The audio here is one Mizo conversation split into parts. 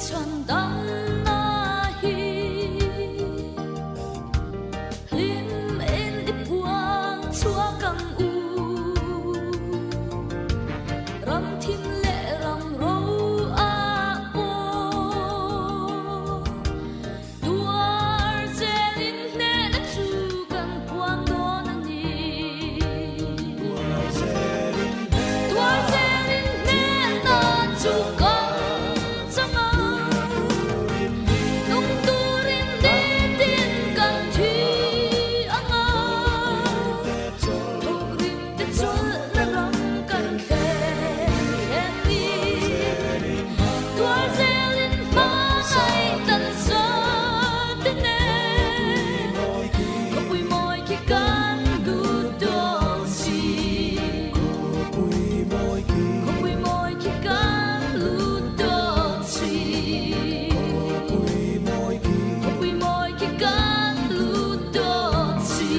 Chhandamna hi hlim in i puang chhuak ang u. Ram thim leh ram ro ah pawh tuar zelin hnehna chu kan puang dawn a ni. Tuar zelin hnehna chu kan chang a, nung turin nitin kan thi ang a, thawkrim te chawlhna ram kan thlen thlen ni. Tuar zelin hmangaih tan zate nen khawpui mawi khi kan lut dawn si. Khawpui mawi khi kan lut dawn si. Khawpui mawi khi kan lut dawn si.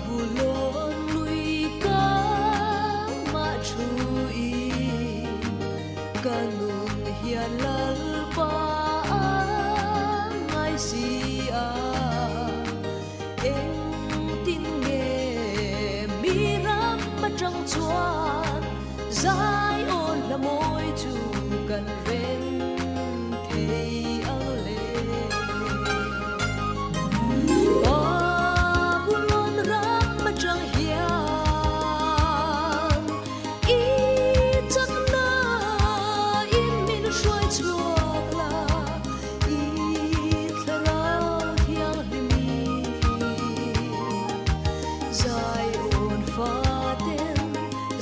Babulon lui ka mah thu in ka nun hian Lalpa a ngai si a, engtin nge mi ram atang chuan Zion hla mawi chu kan reng thei ang le. Babulon ram atang hian i chakna in min hruai chhuak la, i thlarau thianghlim Zion faten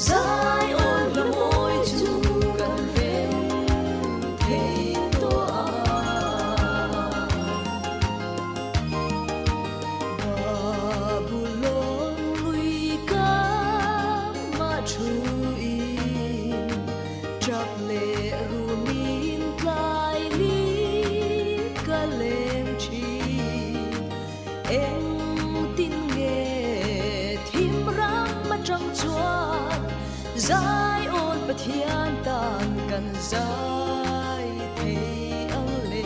Zion hla mawi chu kan rem thei tawh a. Babulon lui ka mah thu in tap leh rumin tlai ni ka leng thin. Engtin nge thim ram atang chuan Zion Pathian tan kan zai thei ang le.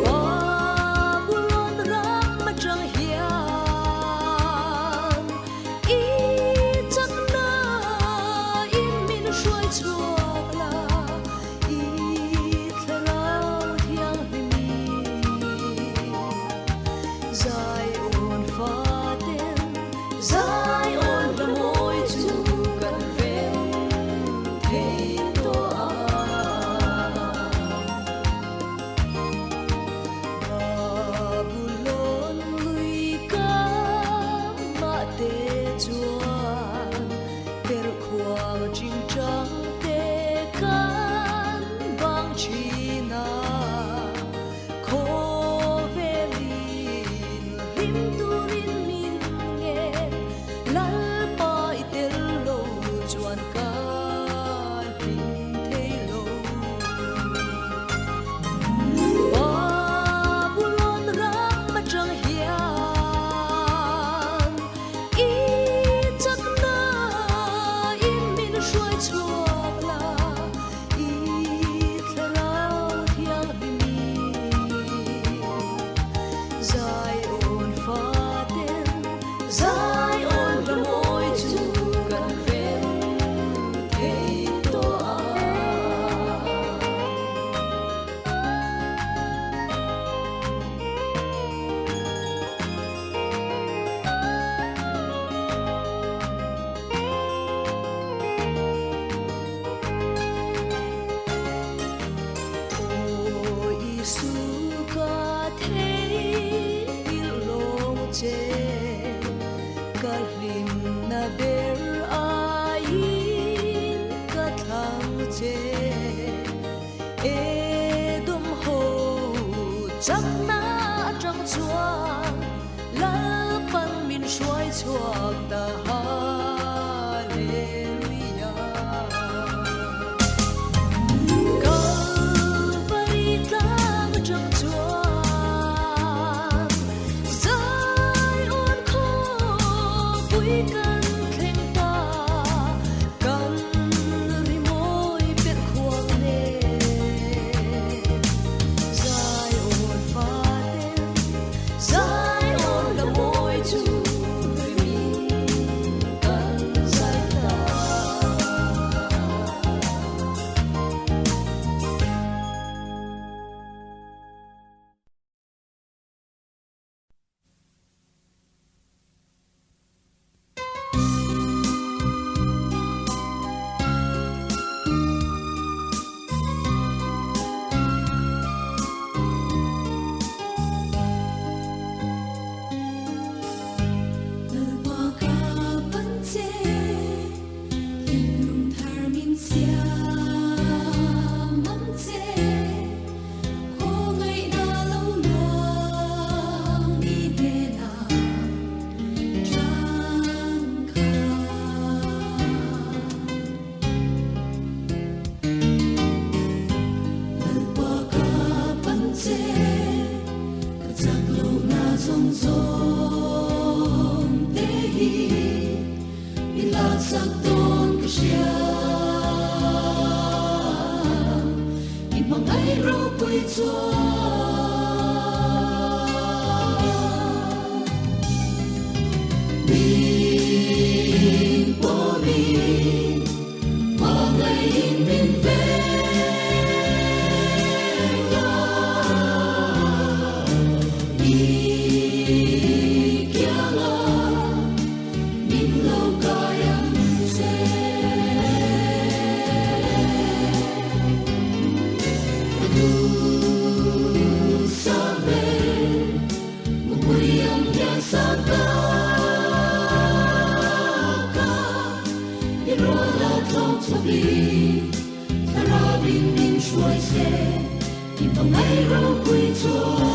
Babulon ram atang hian i chakna in min hruai chhuak la. I thlarau thianghlim Zion faten Zion hla mawi chu kan rem thei tawh a. Babulon lui ka mah te chuan perhkhuang chingchang te kan bang thin a, khawvelin hlim turin min ngen, Lalpa i tel lo chuan ka hlim thei lo. Babulon ram atang hian I chakna in min hruai chhuak la, i thlarau thianghlim Zion faten Zion hla mawi chu kan rem thei tawh a. Aw Isu ka theihngilh lawng che, ka hlimna ber aiin ka thlang che. Edom ho chakna atang. chuan Lalpan min hruai chhuak ta Hallelujah. Kalvari tlang atang chuan Zion khawpui kan thleng ta, kan rimawi per khuang nen. Zion faten, Zion la mawi chu rimi kan zai ta. Lalpa ka pan che, thinlung thar min siam ang che, khawngaihna lo luang i hnenah changkha. Lalpa ka pan che, ka chak lohna zawng zawng te hi min laksak dawn ka hria. I hmangaih ropui chuan min pawmin hmangaihin min veng a. I kianga min lo kai ang che. Ka duhsam ber mupui ang hian sang ta ka, i rual a tlawng chawpin thlarauin min hruai se, i hmangaih ropui chuan.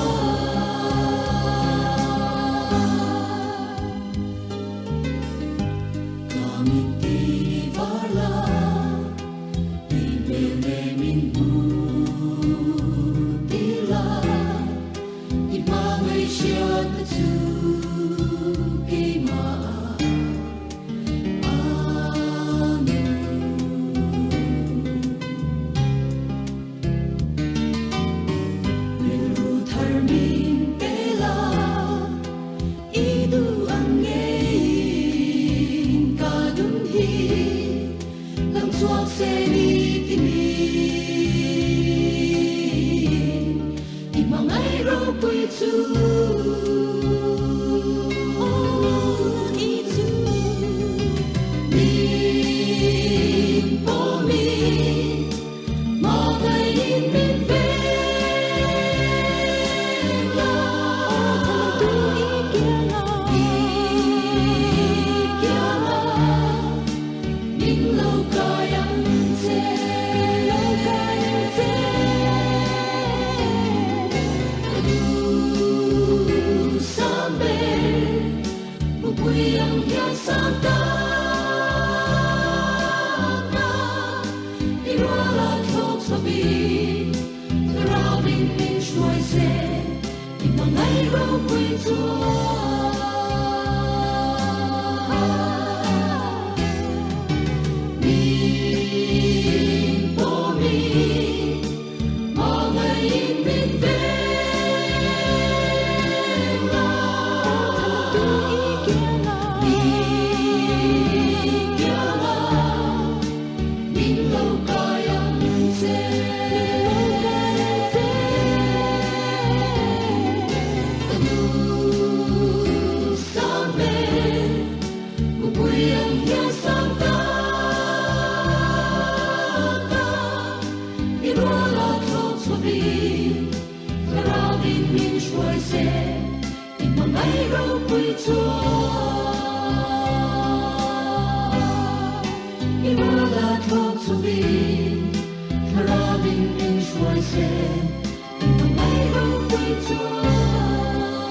Ka mit ti var la, i hmel ne min hmu ti la, i hmangaih hriat na chu keimah a nung. Rilru thar min pe la, i duh ang ngeiin ka nun hi lang chhuak se ni ti min, i hmangaih ropui chu. Oh, i chu min pawmin hmangaihin min veng la. I kianga min lo kai ang che. Ka duhsam ber mupui ang hian sang ta ka, i rual a thlawk chawpin thlarauin min hruai se, i hmangaih ropui chuan. Min pawmin hmangaihin min veng la. I kianga min lo kai ang che. Ka duhsam ber mupui ang hian sang ta ka, i rual a thlawk chawpin thlarauin min hruai se, i hmangaih ropui chuan. I rual a thlawk chawpin thlarauin min hruai se, i hmangaih ropui chuan.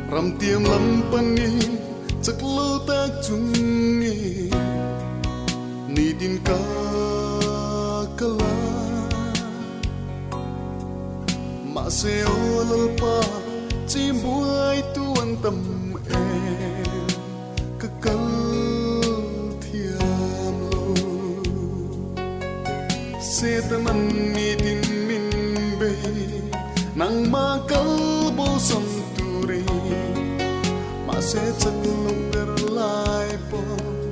Ramtiam lam panin chak lo tak chungin nitin ka kala mahse aw Lalpa chim buai tu an tam em ka kal thiam lo Satan an nitin min bei nangma kal bo sam turin mahse chak lo ber lai pawh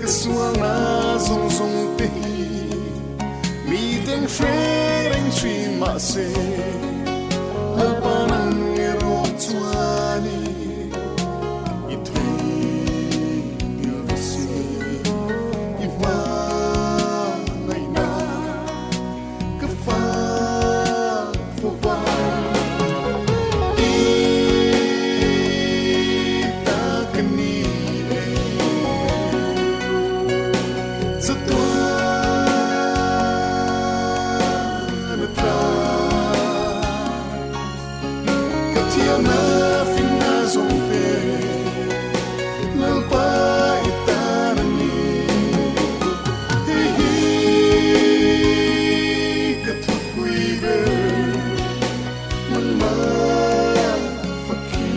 Sualna zawng zawng te hi mi ten hre reng thin mahse Lalpa nang erawh chuanin i theihngilh si i hmangaihna ka fak fo va i ta ka ni e chatuan ata ka thiamna finna zawng te Lalpa i tan a ni. Hei hi ka thupui ber nangmah fakhi.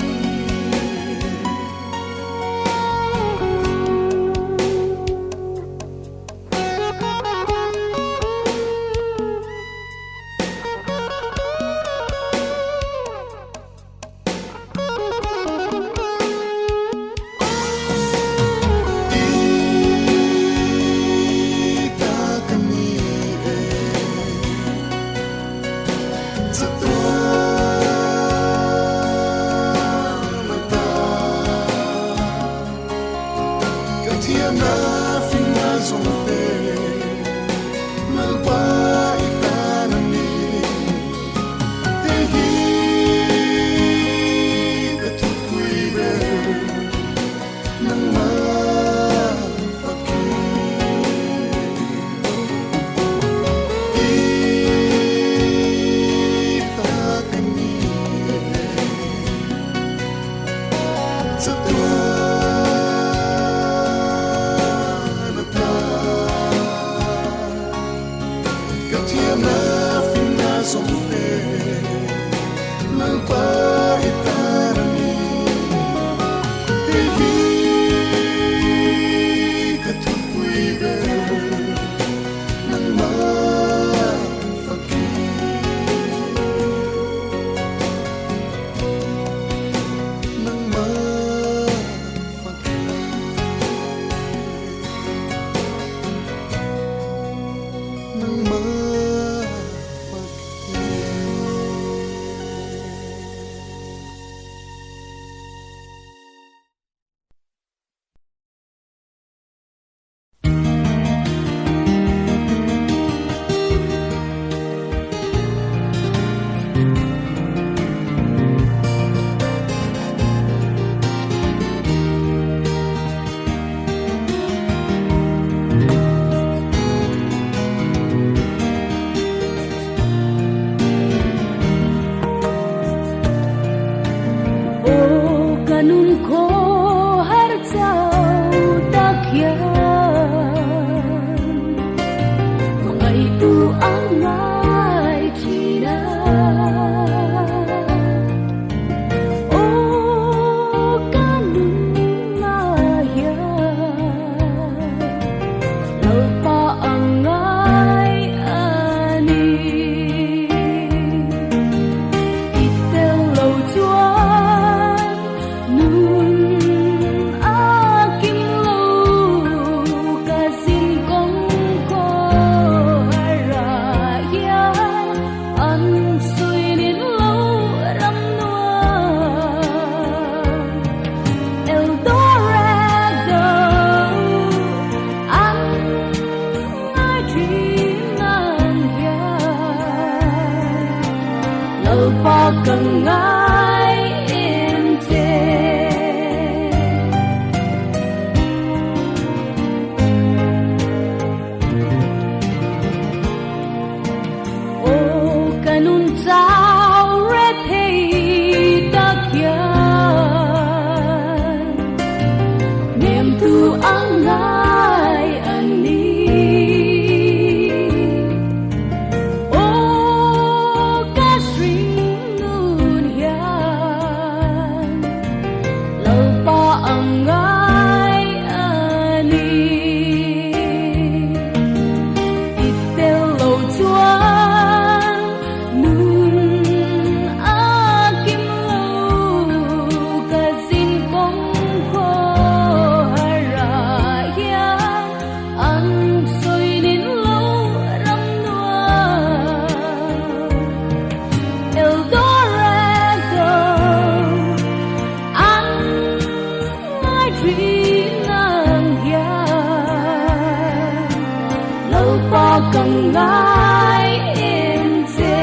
ngai em che.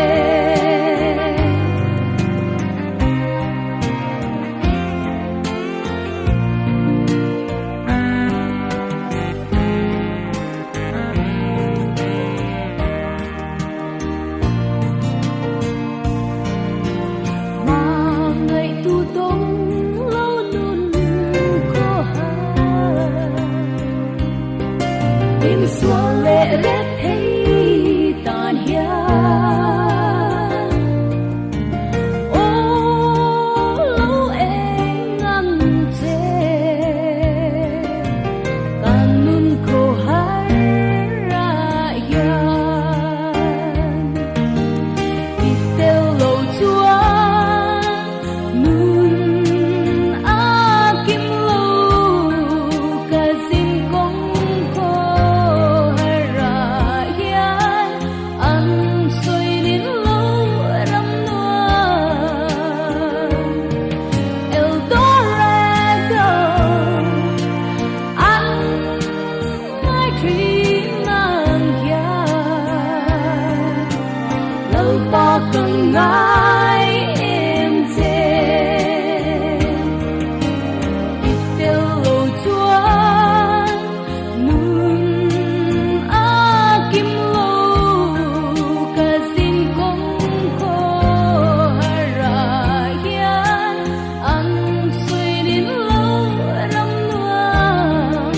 Hmangaihtu dawng lo nun khaw har. Min sual leh rep thei tan hian aw lo eng ang che. Kan nun khaw har ah hian i tel lo chuan nun a kim lo ka zin kawng khaw har ah hian an sawi nin lo ram nuam El Dorado an ngai thin ang hian Lalpa ka ngai em che. I tel lo chuan nun a kim lo ka zin kawng khaw har ah hian an sawi nin lo ram nuam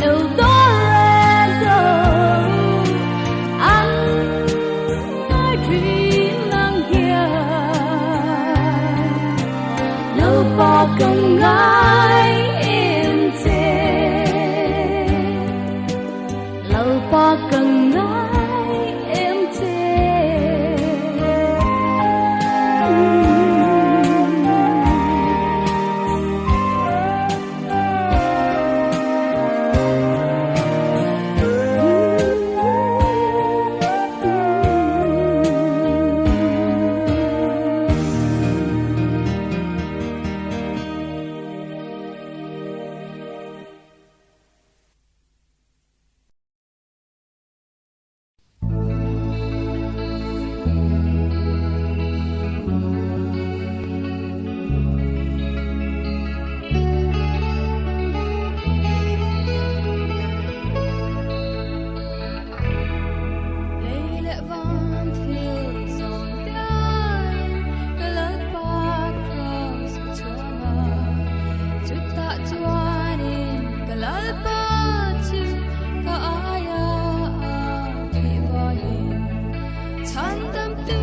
El Dorado an ngai thin ang hian Lalpa ka ngai em che. Lalpa ka ngai em che. Lei leh van thil zawng te aiin ka Lalpa Kraws ka chhuang a, chutah chuanin ka Lalpa chu ka aia a thih vangin chhandamtu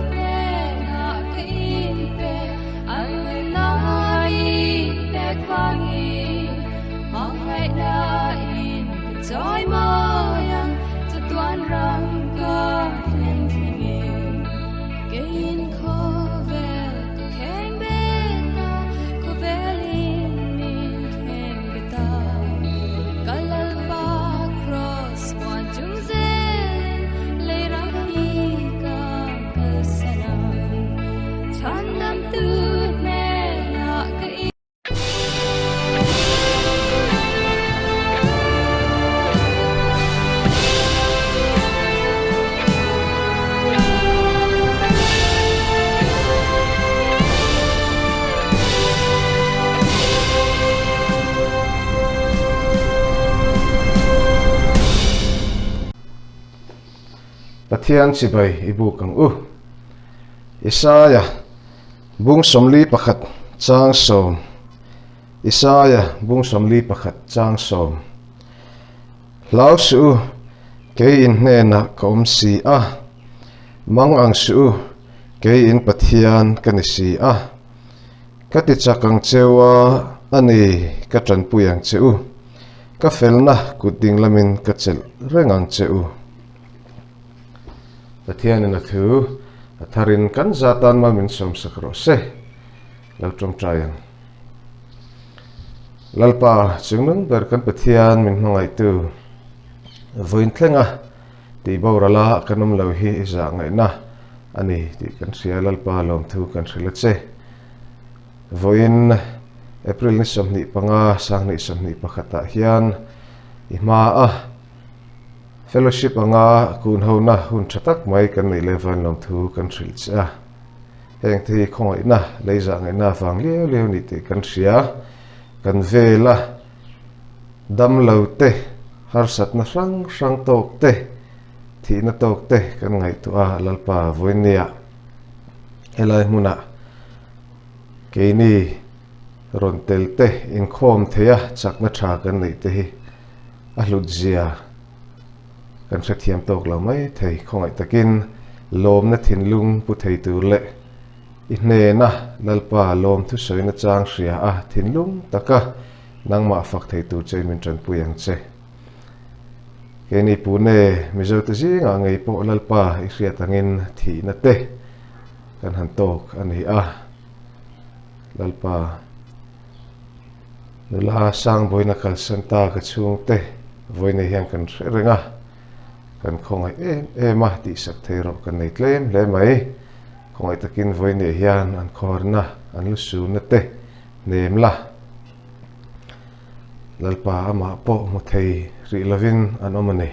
hnenah ka inpe an nunna i pek vangin hmangaihna in ka chawi mawi ang chatuan ram ka thlen thlengin keiin khawvel ka kheng bet a khawvelin min kheng bet a ka Lalpa Kraws huan chung zelin lei ram hi ka kalsan ang chhandamtu hnenah ka Pathian chibai i buk ang u. Isaia bung 41 chang 10. Isaia bung 41 chang 10. Hlau suh u, kei in hnenah ka awm si a, mang ang suh u, kei in Pathian ka ni si a. Ka ti chak ang cheu a, a ni, ka tanpui ang che u. Ka felna kut ding lamin ka chelh reng ang che u. Pathianin a thu a tharin kan za tan mal min sawmsak rawh se. Lo tawngtai ang. Lalpa, chungnung ber kan Pathian min hmangaihtu, vawiin thlenga tih borala kan awm lo hi i zah ngaihna a ni tih kan hria. Lalpa lawmthu kan hrilh a che. Vawiin April ni 25, 2021 ah hian i hma a. Fellowship anga kun hona hun tha tak mai kan neih leh van lawmthu kan hrilh che a. Heng te hi khawngaihna, leizah ngaihna vang liau liau ni tih kan hria. Kan vela damlo te, harsatna hrang hrang tawk te, thihna tawk te kan ngaihtuah a Lalpa vawinia helai hmunah keini rawn tel te inkhawm theia chakna tha kan neih te hi a hlut zia kan hrethiam tawk lo mai thei. Khawngaih takin lawmna thinlung pu thei tur leh i hnena Lalpa lawm thusawina chang hria a thinlung taka nangmah fak thei tur che min tanpui ang che. Keini Pune Mizote zingah ngei pawh Lalpa i hriat angin thihna te kan han tawk a ni a. Lalpa. Nula Sangbawiina kalsan ta ka chhungte vawiinei hian kan hre reng a, kan khawngaih em em a tihsak thei rawh kan nei tlem hle mai. Khawngaih takin vawiinei hian an khawharna, an lu sunna te hnem la. Lalpa amah pawh hmu thei rih lovin an awm a ni.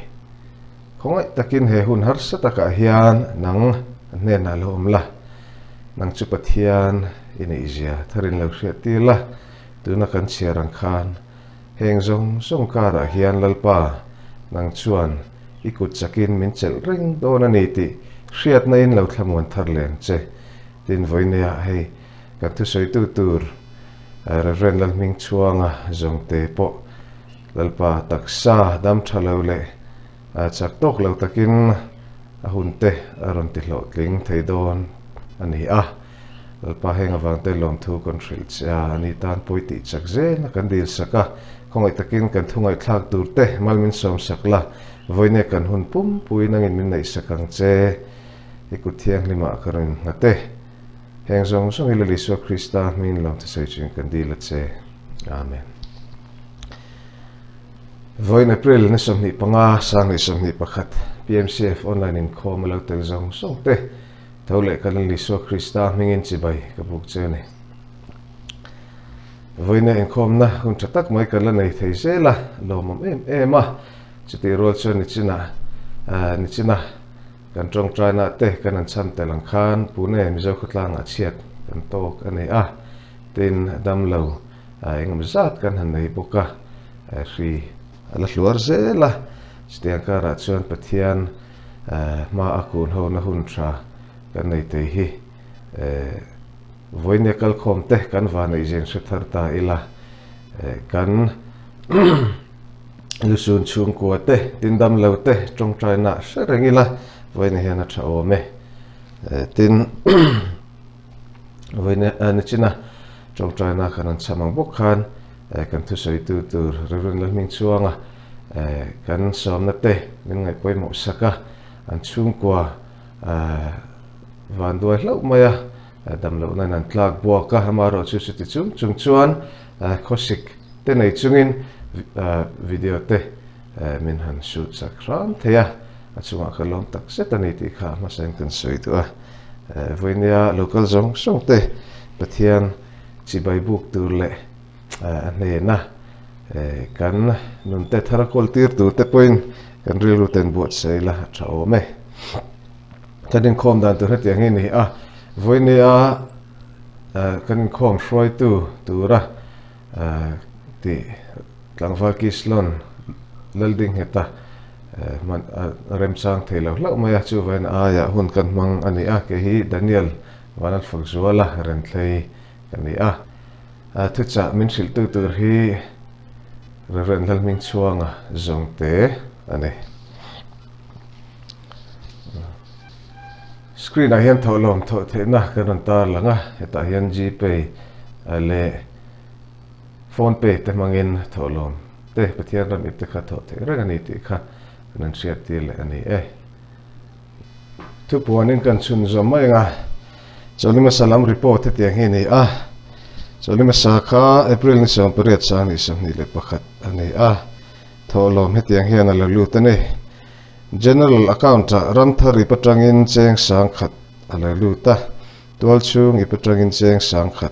Khawngaih takin he hun harsa takah hian nang a hnenah lo awm la, nang chu Pathian i neihzia tharin lo hriat tir la, tuna kan chhiar ang khan heng zawng zawng karah hian Lalpa nang chuan i kut chakin min chelh reng dawn a ni tih hriatna in lo thlamuan thar leh ang che. Tin, vawineah hei kan thusawitu tur Rev. Lalhmingchhuanga zawngte pawh Lalpa taksa dam tha lo leh chak tawk lo takin a hun te a rawn ti hlawhtling thei dawn a ni a. Lalpa heng avang te lawmthu kan hrilh che a, ani tan pawi tih chak zel a kan dil sak a, khawngaih takin kan thu ngaihthlak tur te mal min sawm sak la, vawiine kan hun pumpui nangin min neih sak ang che, i kut thianghlimah ka rawn nghat e. Heng zawng zawng hi Lal Isua Krista hmingin lawmthu sawi chuin kan dil a che. Amen. Vawiin April ni 25, 2021, PMCF online inkhawm a lo tel zawng zawng te tho leh kan Lal Isua Krista hmingin chibai ka buk che a ni. Vawiina inkhawmna hun tha tak mai kan la nei thei zel a, lawmawm em em a, chutih rual chuan nichina nichina kan tawngtaina te kan han chhan tel ang khan Pune Mizo khawtlangah chhiat kan tawk a ni a, tin damlo Engemaw zat kan han nei bawk a, hri a la hluar zel a, chutiang karah chuan Pathian hma a kun hona hun tha kan nei thei hi vawinia kalkhawm te kan vaneih zin hre thar ta ila, kan lusun chhungkua te, tindam lo te tawngtaina hre reng ila vawinia hian a tha awm e. Tin. Vawiin nichina tawngtaina kan han chham ang bawk khan kan thusawitu tur Rev. Lalhmingchhuanga kan sawmna te min ngaih pawimawh sak a, an chhungkua van duai hlauh mai a, damlohna in an tlak buak a, amaherawh chu chuti chung chung chuan khawsik te nei chungin video te min han shoot sak hram thei a, a chungah ka lawm tak zet a ni tih kha hmasain kan sawi duh a. Vawinia local zawng zawng te Pathian chibai buk tur leh a hnena kan nunte thar a kawl tir tur te pawhin kan rilru ten buatsaih ila a tha awm e. Kan inkhawm dan tur hetiang hi a ni a, vawinia kan inkhawm hruaitu tura tih Tlangval Kislon Laldingheta hman a remchang thei lo hlauh mai a, chuvain aiah hun kan hmang a ni a, kei hi Daniel Vanlalfakzuala Renthlei ka ni a, thuchah min hrilhtu tur hi Rev. Lalhmingchhuanga Zawngte a ni. Screen ah hian thawhlawm thawh theihna kan rawn tarlang a, hetah hian Gpay leh Phone pay te hmangin thawhlawm te Pathian ram ip te kha thawh theih reng a ni tih kha kan an hriat tir leh a ni e. Thupuanin kan chhun zawm mai ang a, Chawlni hmasa lam report hetiang hi a ni a, Chawlni hmasa kha April ni 18 2021 a ni a, thawhlawm hetiang hian a la lut a ni. General account ah ramthar ip atangin cheng 10,000 a la lut a, Tualchhung ip atangin cheng 10,000,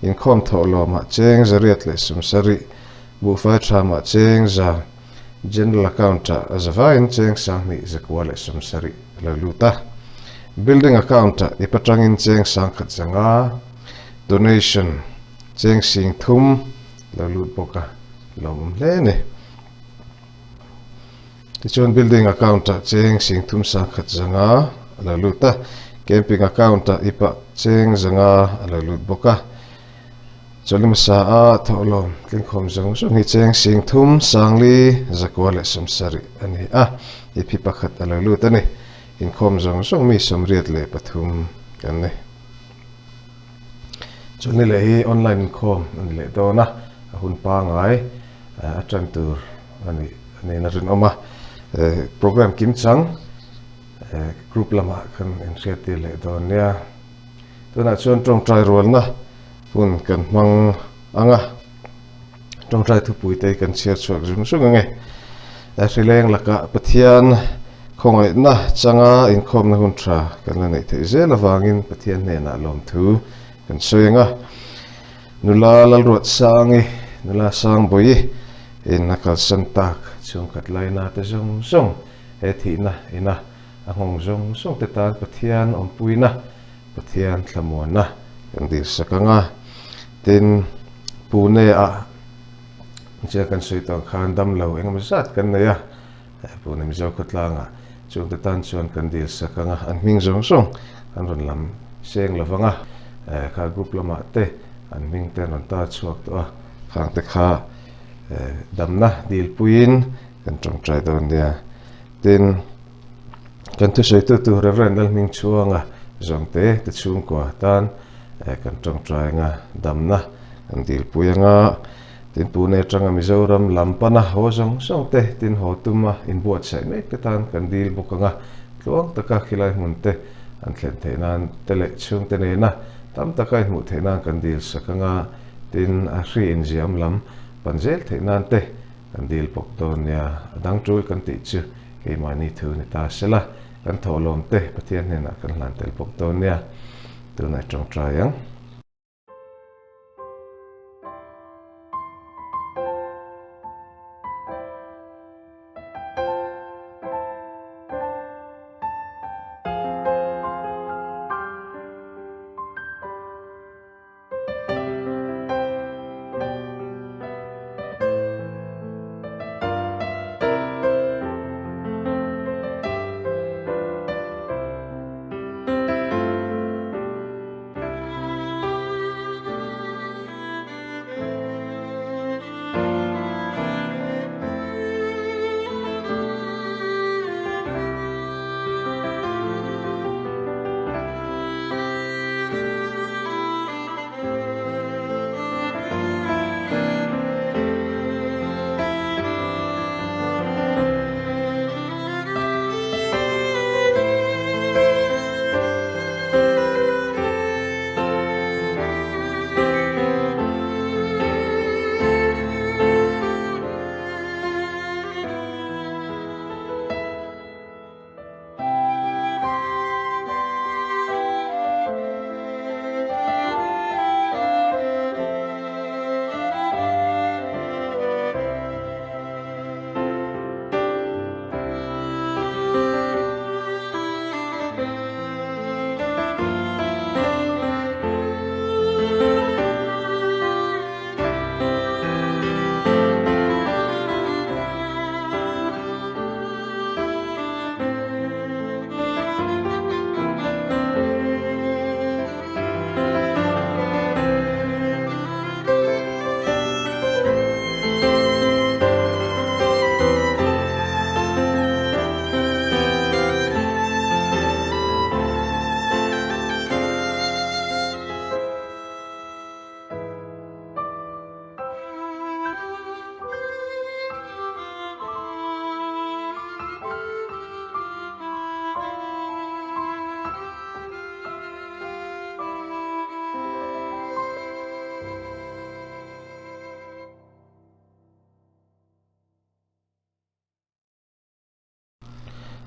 inkhawm thawhlawmah cheng 870, buhfai thamah cheng 100, General account ah a zavaiin cheng 20 170 a lo lut a. Building account ah ip atangin cheng 1,500, donation cheng 3,000 a lo lut bawk a, lawmawm hle a ni. Tichuan building account ah cheng 3,100 a lo lut a, camping account ah ip ah cheng 500 a lo lut bawk a. Chawlh hmasa a thawhlawm tlingkhawm zawng zawng hi cheng 3,000 470 a ni a, ip hi pakhat a lo lut a ni. Inkhawm zawng zawng mi 83 kan ni. Chawlhni leh hi online inkhawm a ni leh dawn a, a hun pangai a tan tur a nih a niin a rinawm a. Programme kimchang group lamah kan inhriattir leh dawn nia. Tunah chuan tawngtai rualna hun kan hmang ang a, tawngtai thupui te kan chhiar chhuak zung zung ang e. Hrileng lakah Pathian khawngaihna changa inkhawmna hun tha kan la neih theih zel avangin Pathian hnenah lawmthu kan sawi ang a. Nula Lalruatsangi, nula Sangbawi in a kalsan tak chhungkhat laina te zawng zawng he thihna ina a nghawng zawng zawng te tan Pathian awmpuina, Pathian thlamuanna kan dirsak ang a. Tin, Pune ah chiah kan sawi tawh ang khan damlo engemaw zat kan nei a, Pune Mizo khawtlangah chungte tan chuan kan dirsak ang a, an hming zawng zawng an rawn lam seng lo vang a, kha group lamah te an hming te an rawn tar chhuak tawh a, khangte kha damna dilpuiin kan tawngtai dawn nia. Tin, kan thusawitu tur Rev. Lalhmingchhuanga zawngte te chhungkua tan kan tawngtai anga damna kan dilpui anga, tin Pune atanga Mizoram lam pana haw zawng zawng te, tin haw tuma inbuatsaih mek te tan kan dil bawk anga, tluang taka khilai hmun te an thlen theih nan te leh chhungte nena tam taka inhmuh theih nan kan dil sak anga, tin a hri inziam lam pan zel theih nan te Kan dil bawk dawn nia, a dang tul kan tih chu keimahni thu ni ta sela, kan thawhlawm te Pathian hnenah kan hlan tel bawk dawn nia, tunah i tawngtai ang.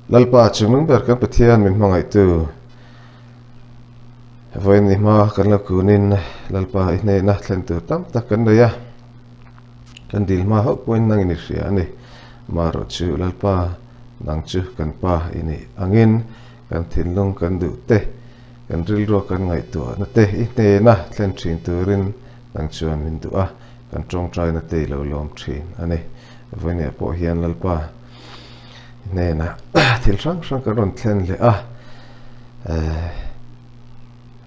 Lalpa chungnung ber kan Pathian min hmangaihtu vawiin ni hma kan lo kunin Lalpa i hnehna thlen tur tam tak kan nei a, kan dil hma hauh pawhin nangin i hria a ni. Marawh chu Lalpa, nang chu kan Pa i nih angin kan thinlung kan duh te, kan rilrua kan ngaihtuahna te i hnena thlen thin turin nang chuan min duh a, kan tawngtaina te i lo lawm thin a ni. Vawinia pawh hian Lalpa i hnenah thil hrang hrang kan rawn thlen leh a,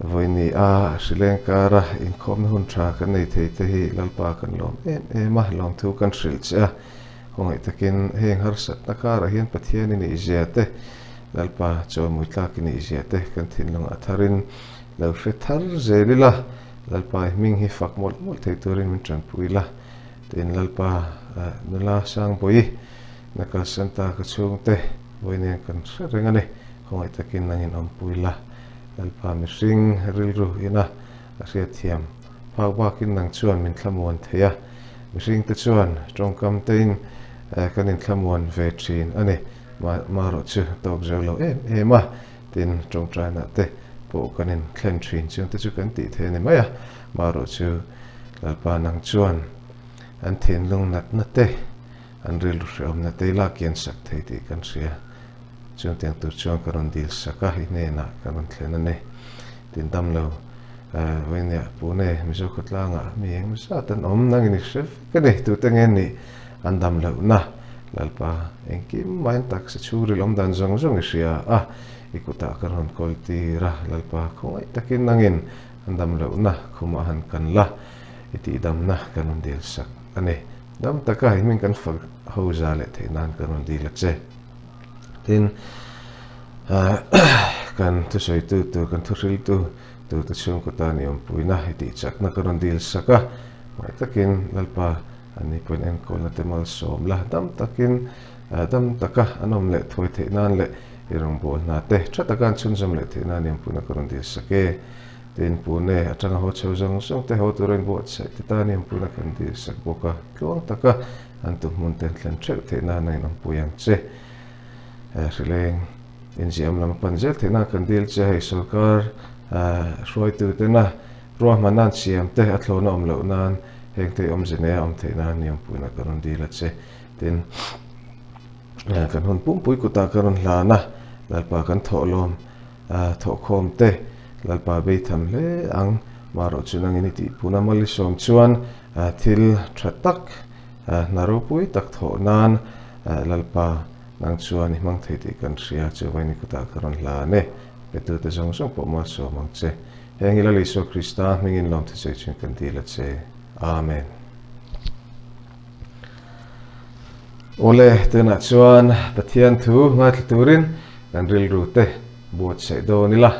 Vawiini a hrileng kara inkhawmna hun tha kan nei thei te hi Lalpa kan lawm em em a, lawmthu kan hrilh che a. Khawngaih takin heng harsatna karah hian Pathian i nihzia te, Lalpa chawimui tlak i nihzia te kan thinlung a tharin lo hre thar zel ila, Lalpa i hming hi fak mawlh mawlh thei turin min tanpui la, tiin Lalpa nula Sangbawi na kalsan ta ka chhungte vawiin kan hre reng a ni. Khawngaih takin nangin awmpui la. Lalpa mihring rilru ina a hriatthiam phak bakin nang chuan min thlamuan thei a, mihringte chuan tawngkam tein kan inthlamuan ve thin a ni. Marawh chu tawk zo lo em em a, tin tawngtainah te pawh kan inthlen thin chungte chu kan tih thei a ni mai a. Marawh chu Lalpa nang chuan an thinlung natna te, an rilru hrehawmna te i lak kian sak thei tih kan hria. Chutiang tur chuan ka rawn dil sak a, i hnenah ka rawn thlen a ni. Tin dam lo, Vawinia Pune Mizo khawtlangah mi eng zat an awm nangin i hre vek a ni, tute nge nih an dam lohna Lalpa engkim main taksa chhungril awm dan zawng zawng i hria a, i kutah ka rawn kawl tir a, Lalpa khawngaih takin nangin an dam lohna khumah han kan la, i tihdamna ka rawn dil sak a ni. Dam taka i hming kan fak ho za leh theih nan ka rawn dil a che. Tin, kan thusawitu tur, kan thuhriltu turte chhungkaw tan i awmpuina i tihchakna ka rawn dil sak a, hmai takin Lalpa an ni pawhin enkawlna te malsawm la, dam takin, dam taka an awm leh thuai theih nan leh i rawngbâwl hna te tha taka an chhunzawm leh theih nan i awmpuina ka rawn dil sak e. Tin, Pune atanga haw chho zawng zawng te haw tura inbuatsaih te tan i awmpuina kan dil sak bawk a, tluang taka An tu hmun ten thlen theuh theih nan a inawmpui ang che. Hrileng inziam lam a pan zel theih nan kan dil che hei sorkar hruaitu tena ruahman nan siam te a thlawna awm loh nan heng te awmze nei a awm theih nan i awmpuina ka rawn dil a che. Tin, kan hun pumpui kutah ka rawn hlan a, Lalpa kan thawhlawm thawhkhawm te Lalpa beitham hle ang. Marawh chu nangin i tihpuna malisawm chuan thil tha tak Hna ropui tak thawh nan Lalpa nang chuan i hmang thei tih kan hria, chu vaini kutah ka rawn hlan e. Petute zawng zawng pawh malsawm ang che. Heng hi Lal Isua Krista hmingin lawmthu sawi chhung kan dil a che. Amen. Awle, tunah chuan Pathian thu ngaithla turin kan rilru te buatsaih dawn ila.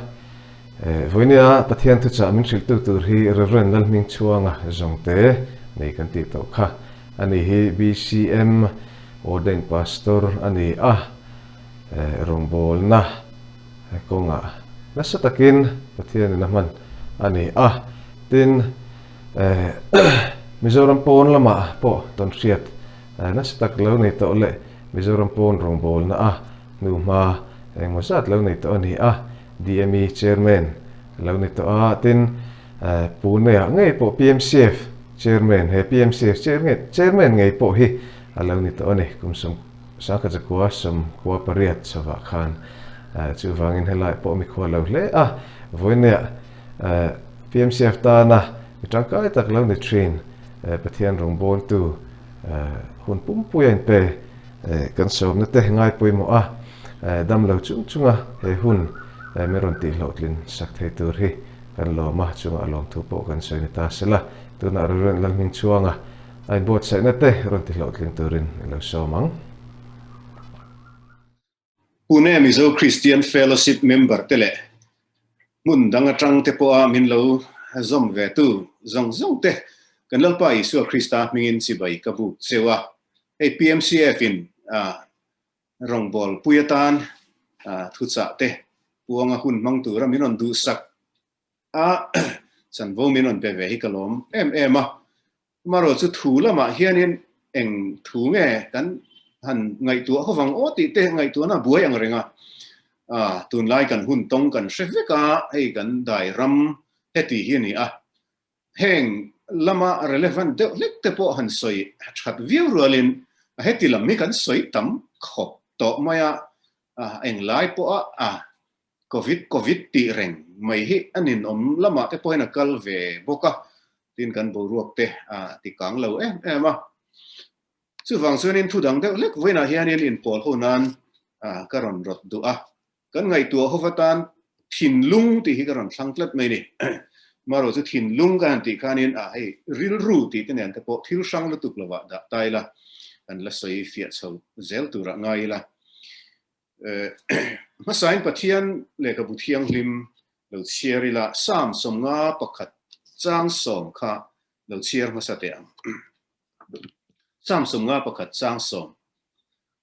Vawinia Pathian thuchah min hrilhtu tur hi Rev. Lalhmingchhuanga Zawngte nei kan tih tawh kha a ni hi BCM Ordained Pastor a ni a, rawngbawlna kawngah nasa takin Pathianin a hman a ni a, tin Mizoram pawn lamah pawh tawnhriat nasa tak lo nei tawh leh Mizoram pawn rawngbawlna a hnuhma engmaw zat lo nei tawh a ni a. DME Chairman a lo ni tawh a, tin Pune-ah ngei pawh PMCF Chairman, he PMCF Chairman ngei pawh hi a lo ni tawh a ni, kum 1948 chhovah khan. Chuvangin helai pawh mikhua lo hle a, vawinia PMCF tana mi tangkai tak lo ni thin Pathian rawngbawltu hun pumpuia inpe Kan sawmna te ngai pawimawh a, dam lo chung chunga he hun min rawn tihhlawhtlin sak thei tur hi kan lawm a, chungah lawmthu pawh kan sawi ni ta sela, tunah Reverend Lalhmingchhuanga a inbuatsaihna te rawn tihhlawhtling turin i lo sawm ang. Pune Mizo Christian Fellowship member te leh hmun dang atang te pawha min lo zawm ve tu zawng zawng te kan Lalpa Isua Krista hmingin chibai ka buk cheu a. Hei PMCF in rawngbâwl pui atan thuchah te puanga hun hmang tura min rawn duhsak a, chanvo min rawn pe ve hi ka lawm em em a. Amaherawh chu thu lamah hianin eng thu nge kan han ngaihtuah ho vang aw tih te ngaihtuahna a buai ang reng a. Tunlai kan hun tawng kan hre vek a, hei kan dai ram heti hi a ni a. Heng lama relevant deuh hlek te pawh han sawi that viau rualin Heti lam hi kan sawi tam khawp tawh mai a, englai pawha a Covid Covid tih reng mai hi a ninawm lamah te pawhin a kal ve bawk a, tin kan boruak te a ti kang lo em em a. Chuvang chuanin thu dang deuh hlek vawiinah hianin inpawl ho nan ka rawn rawt duh a, Kan ngaihtuah hova tan thinlung tih hi ka rawn thlang tlat mai ni. Marawh chu thinlung ka han tih khanin a hei rilru tih te nen te pawh thil hrang lutuk lovah dah ta ila, kan la sawi fiah chho zel turah ngai ila. Hmasain Pathian lehkhabu thianghlim lo chhiar ila, Psalm 51 chang 10 kha lo chhiar hmasa teh ang. Psalm 51 chang 10.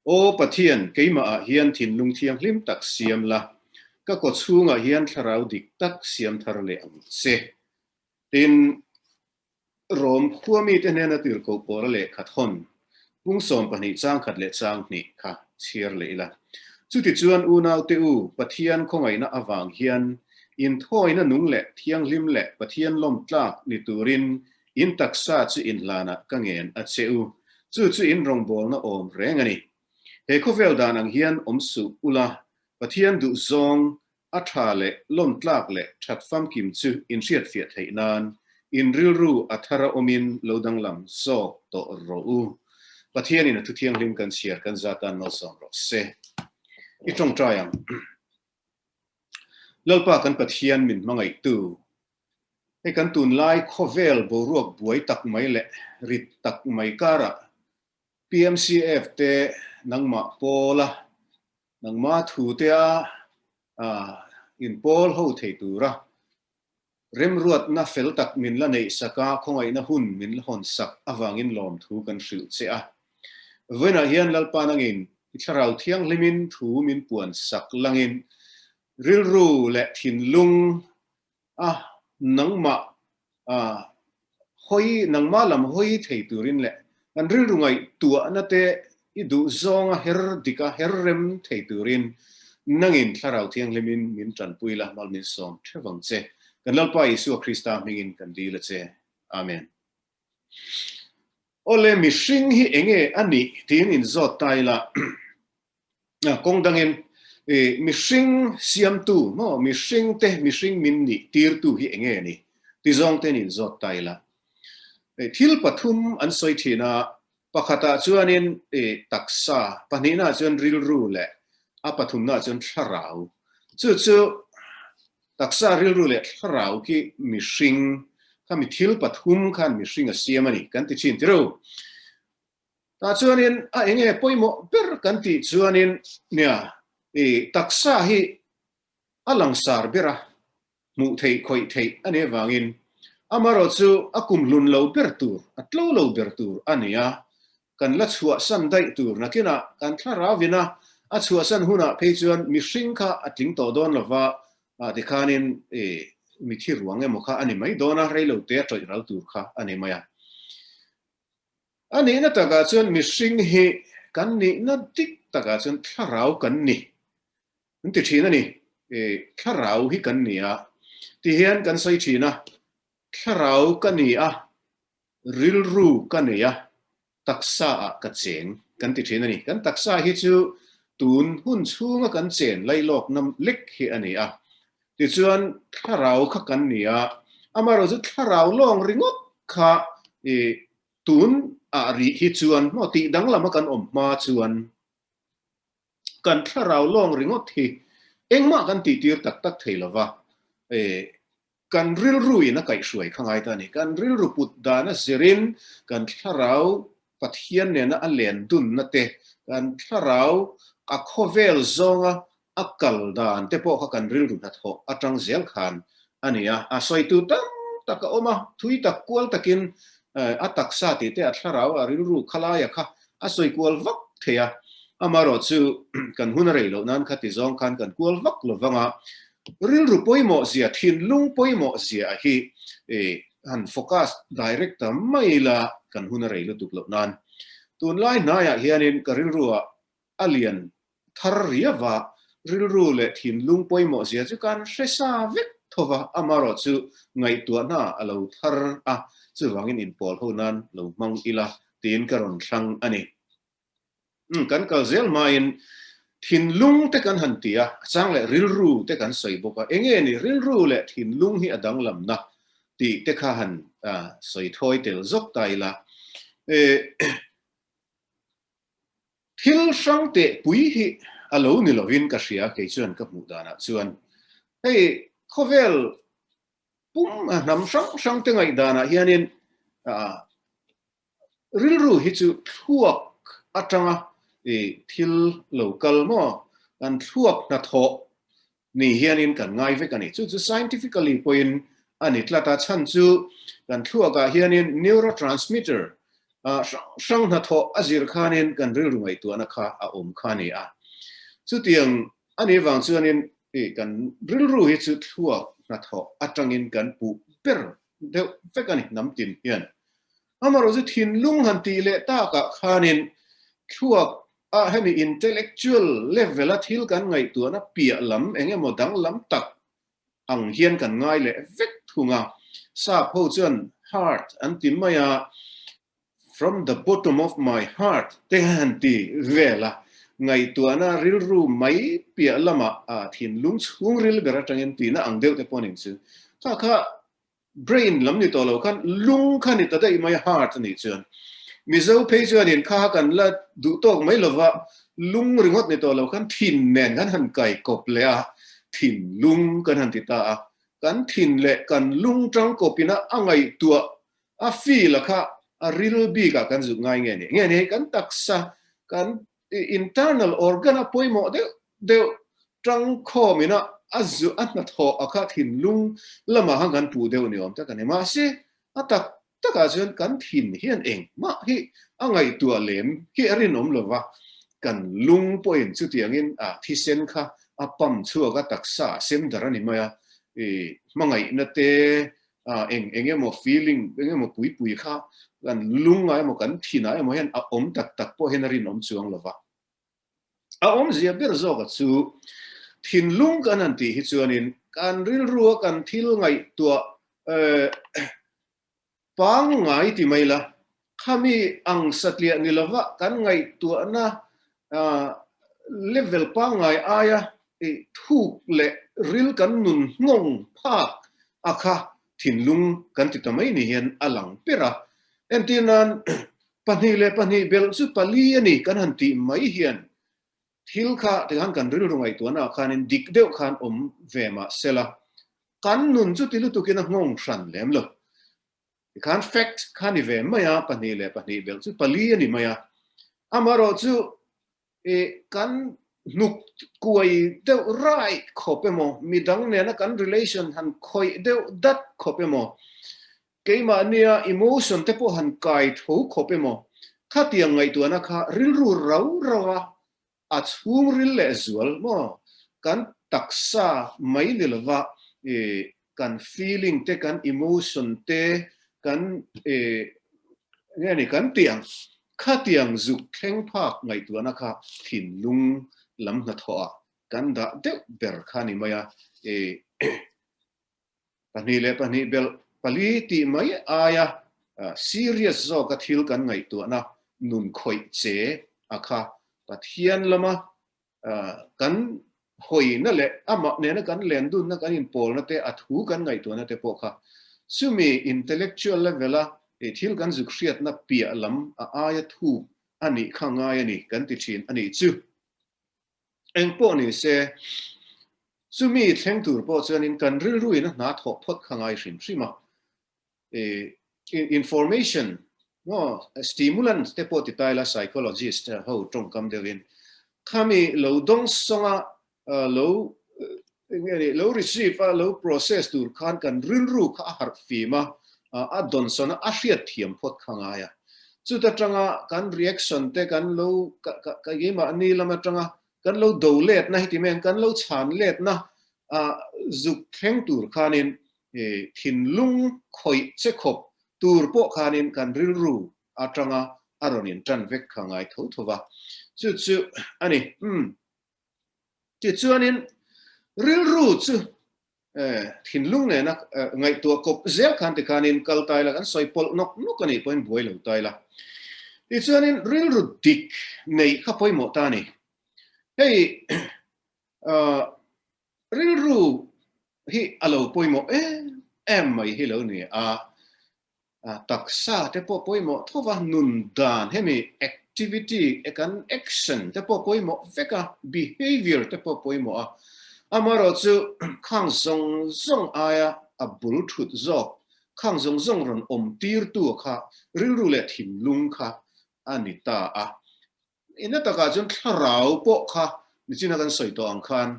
Aw Pathian, keimahah hian thinlung thianghlim tak siam la, ka kaw chhungah hian thlarau dik tak siam thar leh ang che. Tin, Rom khua mite hnena tirhkoh pawra lehkha thawn, pung 12 chang khat leh chang hnih kha chhiar leh ila. Chutichuan unaute u, Pathian khawngaihna avang hian inthawina nung leh thianghlim leh Pathian lawmtlak ni turin In taksa chu in hlanah ka ngen a che u, chu chu in rawngbawlna awm reng a ni. He khawvel dan ang hian awm suh ula, Pathian duh zawng, a tha leh lawmtlak leh that famkim chu in hriatfiah theih nan in rilru a thar a awmin lo danglam zawk tawh rawh u. Pathianin a thu thianghlim kan chhiar kan za tan malsawm rawh se. I tawngtai ang. Lalpa kan Pathian min hmangaihtu Hei kan tunlai khawvel boruak buai tak mai leh rit tak mai karah PMCF te nangmah pawla nangma thu te a inpawl ho thei tura remruatna fel tak min la neih sak a, khawngaihna hun min la hawn sak avangin lawmthu kan hrilh che a. Vawiinah hian Lalpa nangin i thlarau thianghlimin thu min puan sak langin rilru leh thinlung a, nangmah a hawi, nangmah lam hawi thei turin leh kan rilru ngaihtuahna te i duh zawnga her dik a, her rem thei turin nangin Thlarau Thianghlimin min tanpui la, mal min sawm theuh ang che. Kan Lalpa Isua Krista hmingin kan dil a che. Amen. Awle, mihring hi enge a nih tiin inzawt ta ila. Kawng dangin mihring siamtu maw mihring te mihring min nih tirtu hi enge ni ti zawng ten in zawt ta ila. Thil pathum an sawi thin a, pakhatah chuanin taksa, pahnihnaah chuan rilru leh a pathumnaah chuan thlarau. Chu chu taksa, rilru leh thlarau khi mihring khami thil pathum khan mihring a siam a ni kan ti thin tireu. Tah chuanin a enge pawimawh ber kan tih chuanin nia i taksa hi a langsar ber a, hmuh theih khawih theih a nih avangin amaherawh chu a kum hlun lo ber tur, a tlo lo ber tur a ni a, kan la chhuahsan daih tur nakinah kan thlarauin a a chhuahsan hunah phei chuan mihring kha a tling tawh dawn lova, tikhanin i mithi ruang emaw kha a ni mai dawn a, reilote a tawih ral tur kha a ni mai a. A nihna takah chuan mihring hi kan nihna dik takah chuan thlarau kan ni. An ti thin a ni. Thlarau hi kan ni a. Ti hian kan sawi thin a, thlarau ka ni a, rilru ka nei a, taksa ah ka cheng kan ti thin a ni. Kan taksa hi chu tun hun chhunga kan chen lailawkna lek hi a ni a. Tichuan thlarau kha kan ni a, amaherawhchu thlarau lawng ringawt kha i tun ah rih hi chuan maw tih danglam a kan awm hma chuan kan thlarau lawng ringawt hi engmah kan tih tir tak tak thei lova, i kan rilru in a kaihhruai kha ngai ta a ni. Kan rilru put dan a zirin kan thlarau Pathian nena a len dunna te, kan thlarau a khawvel zawnga a kal dan te pawh kha kan rilru hnathawh atang zel khan a ni a. A sawitu tam tak a awm a, thui tak kual takin a taksa tih te, a thlarau, a rilru khalaia kha a sawi kual vak thei a. Amaherawh chu kan hun a rei loh nan kha ti zawng khan kan kual vak lo vang a, rilru pawimawh zia, thinlung pawimawh zia hi han focus direct ta mai ila kan hun a rei lutuk loh nan. Tunlai hnaiah hianin ka rilruah a lian thar riava rilru leh thinlung pawimawh zia chu kan hre sa vek tho va, amaherawh chu ngaihtuahna a lo thar a, chuvangin inpawl ho nan lo hmang ila tiin ka rawn thlang a ni. Kan kal zel hmain thinlung te kan han ti a, a chang leh rilru te kan sawi bawk a, enge ni rilru leh thinlung hi a danglamna tih te kha han sawi thawi tel zawk ta ila. Thil hrang teh pui hi a lo ni lovin ka hria kei chuan ka hmuh danah chuan hei khawvel pum hnam hrang hrang te ngaihdanah hianin Rilru hi chu thluak atanga thil lo kal maw? Kan thluak hnathawh ni hianin kan ngai vek a ni. Chu chu scientifically pawhin a ni tlat a, chhan chu kan thluakah hianin neurotransmitter hrang hrang hnathawh a zir khanin kan rilru ngaihtuahna kha a awm kha a ni a. Chutiang a nih vang chuanin kan rilru hi chu thluak hnathawh atangin kan puh ber deuh vek a ni hnam tin hian. Amaherawh chu thinlung han tih leh takah khanin thluak ah hemi intellectual level a thil kan ngaihtuahna piah lam eng emaw danglam tak ang hian kan ngai leh vek thung a. Sap ho chuan heart an ti mai a, from the bottom of my heart te han ti vel a, ngaihtuahna rilru mai piah lamah thinlung chhungril ber atangin tihna ang deuh te pawh nin chu kha kha brain lam ni tawh lo khan lung kha ni ta daih mai a heart a nih chuan Mizo phei chuanin kha kan la duh tawk mai lova lung ringawt ni tawh lo khan thin nen kan han kai kawp leh a thinlung kan han ti ta a kan thin leh kan lung tang kawpina a ngaihtuah A feel a kha a ril bik ah kan zuk ngai nge ni? Nge ni hei kan taksa kan internal organ a pawimawh deuh deuh tangkhawm in a a zu a hnathawh a kha thinlung lamah khan kan puh deuh ni awm tak a ni. Mahse a tak takah chuan kan thin hian engmah hi a ngaihtuah lem hi a rinawm lova, kan lung pawhin chutiangin a thisen kha a pump chhuak a taksa a sem dar a ni mai a, i hmangaihna te ah eng eng emaw feeling eng emaw pui pui kha kan lung ah emaw kan thin ah emaw hian a awm tak tak pawh hian a rinawm chuang lo va. A awmzia ber zawk a chu thinlung kan han tih hi chuanin kan rilru a kan thil ngaihtuah eh pangngai ti mai la khami ang satliah ni lova kan ngaihtuahna ah level pangngai aia thuk leh ril kan nun nghawng phak a kha thinlung kan ti ta mai ni hian a lang ber a. Entir nan pahnih leh pahnih belh chu pali a ni kan han tih mai hian thil kha tikhan kan rilru ngaihtuahna ah khanin dik deuh khan awm ve mah sela kan nun chu ti lutukin a nghawng hran lem lo. Tikhan fact kha ni ve mai a, pahnih leh pahnih belh chu pali a ni mai a. Amaherawh chu i kan hnuk kuai deuh rai khawp emaw, midang nena kan relation han khawih deuh dat khawp emaw, keimahnia emotion te pawh han kai tho khawp emaw, khatiang ngaihtuahna kha rilru rau rau a A chhungril leh zual maw? Kan taksa mai ni lova i kan feeling te, kan emotion te, kan i nge ni kan tiang khatiang zuk thleng phak ngaihtuahna kha thinlung lam hnathawh ah kan dah deuh ber kha ni mai a i Pahnih leh pahnih belh pali tih mai aia serious zawka thil kan ngaihtuahna nun khawih che a kha Pathian lama kan hawina leh amah nena kan lendunna kan inpawlna te a thu kan ngaihtuahna te pawh kha chumi intellectual level a thil kan zuk hriatna piah lam a aia thuk a nih kha ngai a ni kan ti thin a nih chu. Eng pawh ni se, chumi thleng tur pawh chuanin kan rilruin a hna thawh phawt kha ngai hrim hrim a. Information maw stimulant te pawh ti ta ila psychologist ho tawngkam deuhin khami lo dawng sawnga lo eng nge ni lo receive a lo process tur khan kan rilru kha a harh fim a, a dawnsawn a, a hriat thiam phawt kha ngai a. Chuta tanga kan reaction te kan lo ka keimahni lam atanga kan lo do letna heti mai ang kan lo chhan letna zuk thleng tur khanin thinlung khawih che khawp tur pawh khanin kan rilru atanga a rawn intan vek kha ngai tho tho va. Chu chu a ni. Umm. Tichuanin rilru chu thinlung nena ngaihtuah kawp zel khan tikhanin kal tai la, kan sawi pawlh nawk nawk a nih pawhin buai lo tai la. Tichuanin rilru dik neih kha pawimawh ta a ni. Hei rilru hi a lo pawimawh em em mai hi lo ni a, taksa te pawh pawimawh tho va, nun dan hemi activity kan action te pawh pawimawh vek a, behavior te pawh pawimawh a, amaherawhchu khang zawng zawng aia a bul thut zawk khang zawng zawng rawn awm tirtu kha rilru leh thinlung kha a ni ta a. Ina takah chuan thlarau pawh kha nichina kan sawi tawh ang khan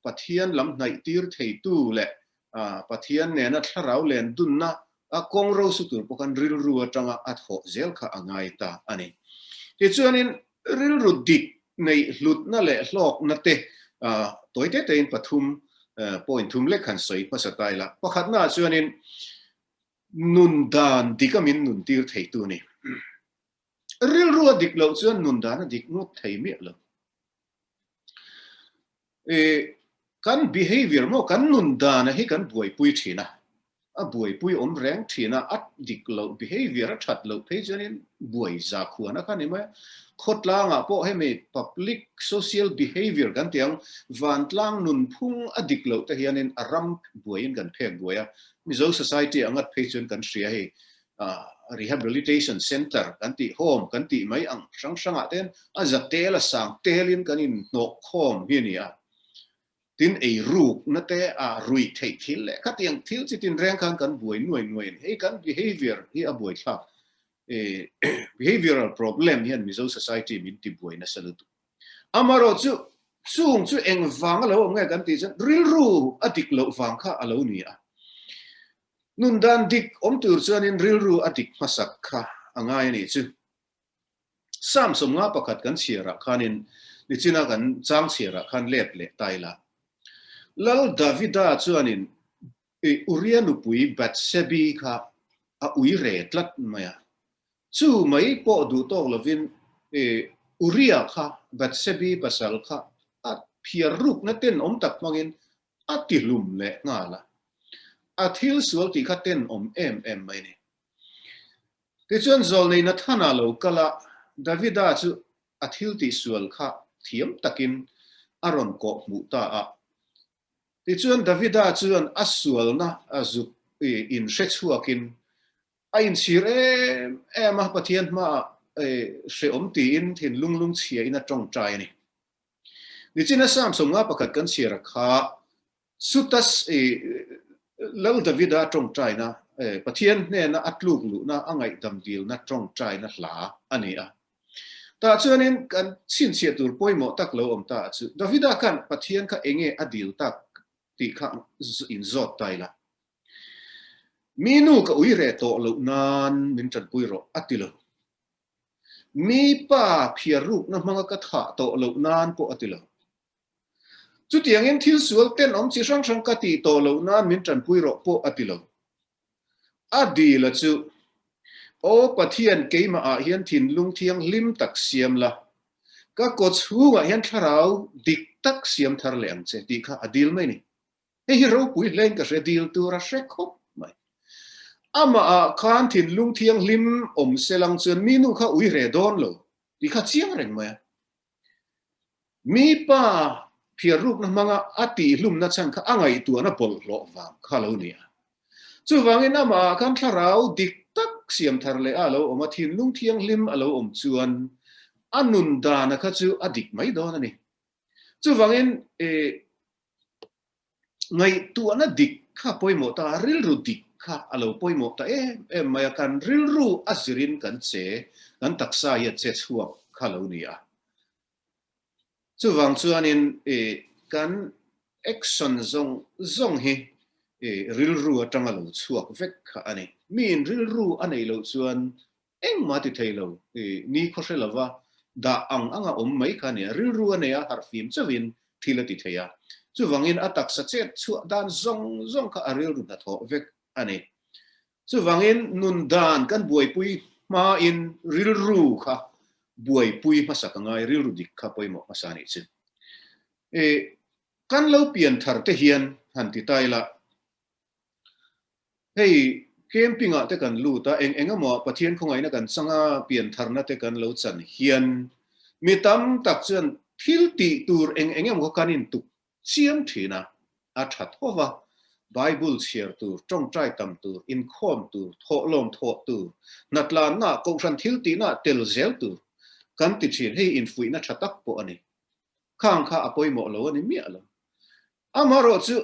Pathian lam hnaih tir theitu leh Pathian nena thlarau len dunna a kawng ro su tur pawh khan rilru atanga a thawh zel kha a ngai ta a ni. Tichuanin rilru dik neih hlutna leh hlawkna te tawi te tein pathum point thum lek han sawi hmasa ta ila. Pakhatnaah chuanin nun dan dika min nun tir theitu a ni. Rilru a dik loh chuan nun dan a dik ngawt thei miah lo. Kan behavior maw kan nun dana hi kan buaipui thin a, a buaipui awm reng thin a, a dik loh behavior a that loh phei chuanin buai za khuan a kha ni mai a. Khawtlangah pawh hemi public social behavior kan tih ang vantlang nunphung a dik loh te hianin a ram buaiin kan phek buai a, Mizo society angat phei chuan kan hria hei Rehabilitation Centre kan tih, Home kan tih mai ang hrang hrangah ten a za tel a sang telin kan inhnawh khawm hi a ni a. Tin, ei rukna te, a ruih theih thil leh khatiang thil chi tin reng khan kan buai nuai nuai a ni. Hei kan behaviour hi a buaithlak, behavioural problem hian Mizo society min ti buai nasa lutuk. Amaherawh chu, chung chu engvang a lo awm nge kan tih chuan rilru a dik loh vang kha a lo ni a. Nun dan dik awm tur chuanin rilru a dik hmasak kha a ngai a nih chu. Psalm 51 kan chhiarah khanin nichina kan chang chhiarah khan let leh ta ila. Lal Davida chuanin Uria nupui Bathsebi kha a ui re tlat mai a. Chu mai pawh duh tawk lovin Uria kha Bathsebi pasal kha a phiar rukna tenawm tak hmangin A ti hlum leh nghal a. A thil sual tih kha tenawm em em mai a ni. Tichuan Zawlnei Nathana lo kal a, Davida chu a thil tih sual kha thiam takin a rawn kawh hmuh ta a. Tichuan Davida chuan a sualna a zuk inhre chhuakin a inchhir em em a, Pathian hmaah hrehawm tiin thinlung lungchhiain a tawngtai a ni. Nichina Psalm 51 kan chhiar a kha chuta Lal Davida tawngtaina, Pathian hnena a tluk luhna, a ngaihdam dilna tawngtaina hla a ni a. Tah chuanin kan chhinchhiah tur pawimawh tak lo awm ta chu Davida khan Pathian kha enge a dil tak tih kha inzawt ta ila. Mi nu ka ui reh tawh loh nan min tanpui rawh a ti lo. Mi pa phiar rukna hmanga ka thah tawh loh nan pawh a ti lo. Chutiangin thil sual tenawm chi hrang hrang ka tih tawh loh nan min tanpui rawh pawh a ti lo. A dil a chu, Aw Pathian keimah ah hian thinlung thianghlim tak siam la, ka kaw chhungah hian thlarau dik tak siam thar leh ang che tih kha a dil mai a ni. Hei hi ropui hlein ka hre dil tur a hre khawp mai. Amah ah khan thinlung thianghlim awm se lang chuan mi nu kha ui re dawn lo tih kha chiang reng mai a. Mi pa phiar rukna hmanga a tihhlumna chhan kha a ngaihtuahna bawlhhlawh vang kha lo ni a. Chuvangin amah ah khan thlarau dik tak siam thar leh a lo awm a, thinlung thianghlim a lo awm chuan a nun dana kha chu a dik mai dawn a ni. Chuvangin Ngaihtuahna dik kha pawimawh ta, rilru dik kha a lo pawimawh ta em em mai a, kan rilru a zirin kan che, kan taksa hi a che chhuak kha lo ni a. Chuvang chuanin kan action zawng zawng hi rilru atanga lo chhuak vek kha a ni. Miin rilru a neih loh chuan Engmah ti thei lo, ni khaw hre lova dah ang anga awm mai kha a nia, rilru a nei a, harhfim chauhin thil a ti thei a. Chuvangin a taksa chet chhuah dan zawng zawng kha a rilru hnathawh vek a ni. Chuvangin nun dan kan buaipui hmain rilru kha buaipui hmasa ka ngai, rilru dik kha pawimawh hmasa a nih chu. Kan lo pian thar te hian han ti ta ila, Hei Camping ah te kan lut a, eng eng emaw ah Pathian khawngaihna kan chang a, piantharna te kan lo chan hian mi tam tak chuan thil tih tur eng eng emaw kha kan intuk chiam thin a, a tha tho va, Bible chhiar tur, tawngtai tam tur, inkhawm tur, thawhlawm thawh tur, hnatlanna, kohhran thil tihna tel zel tur kan ti thin, hei infuihna tha tak pawh a ni. Khang kha a pawimawh lo a ni miah lo. Amaherawh chu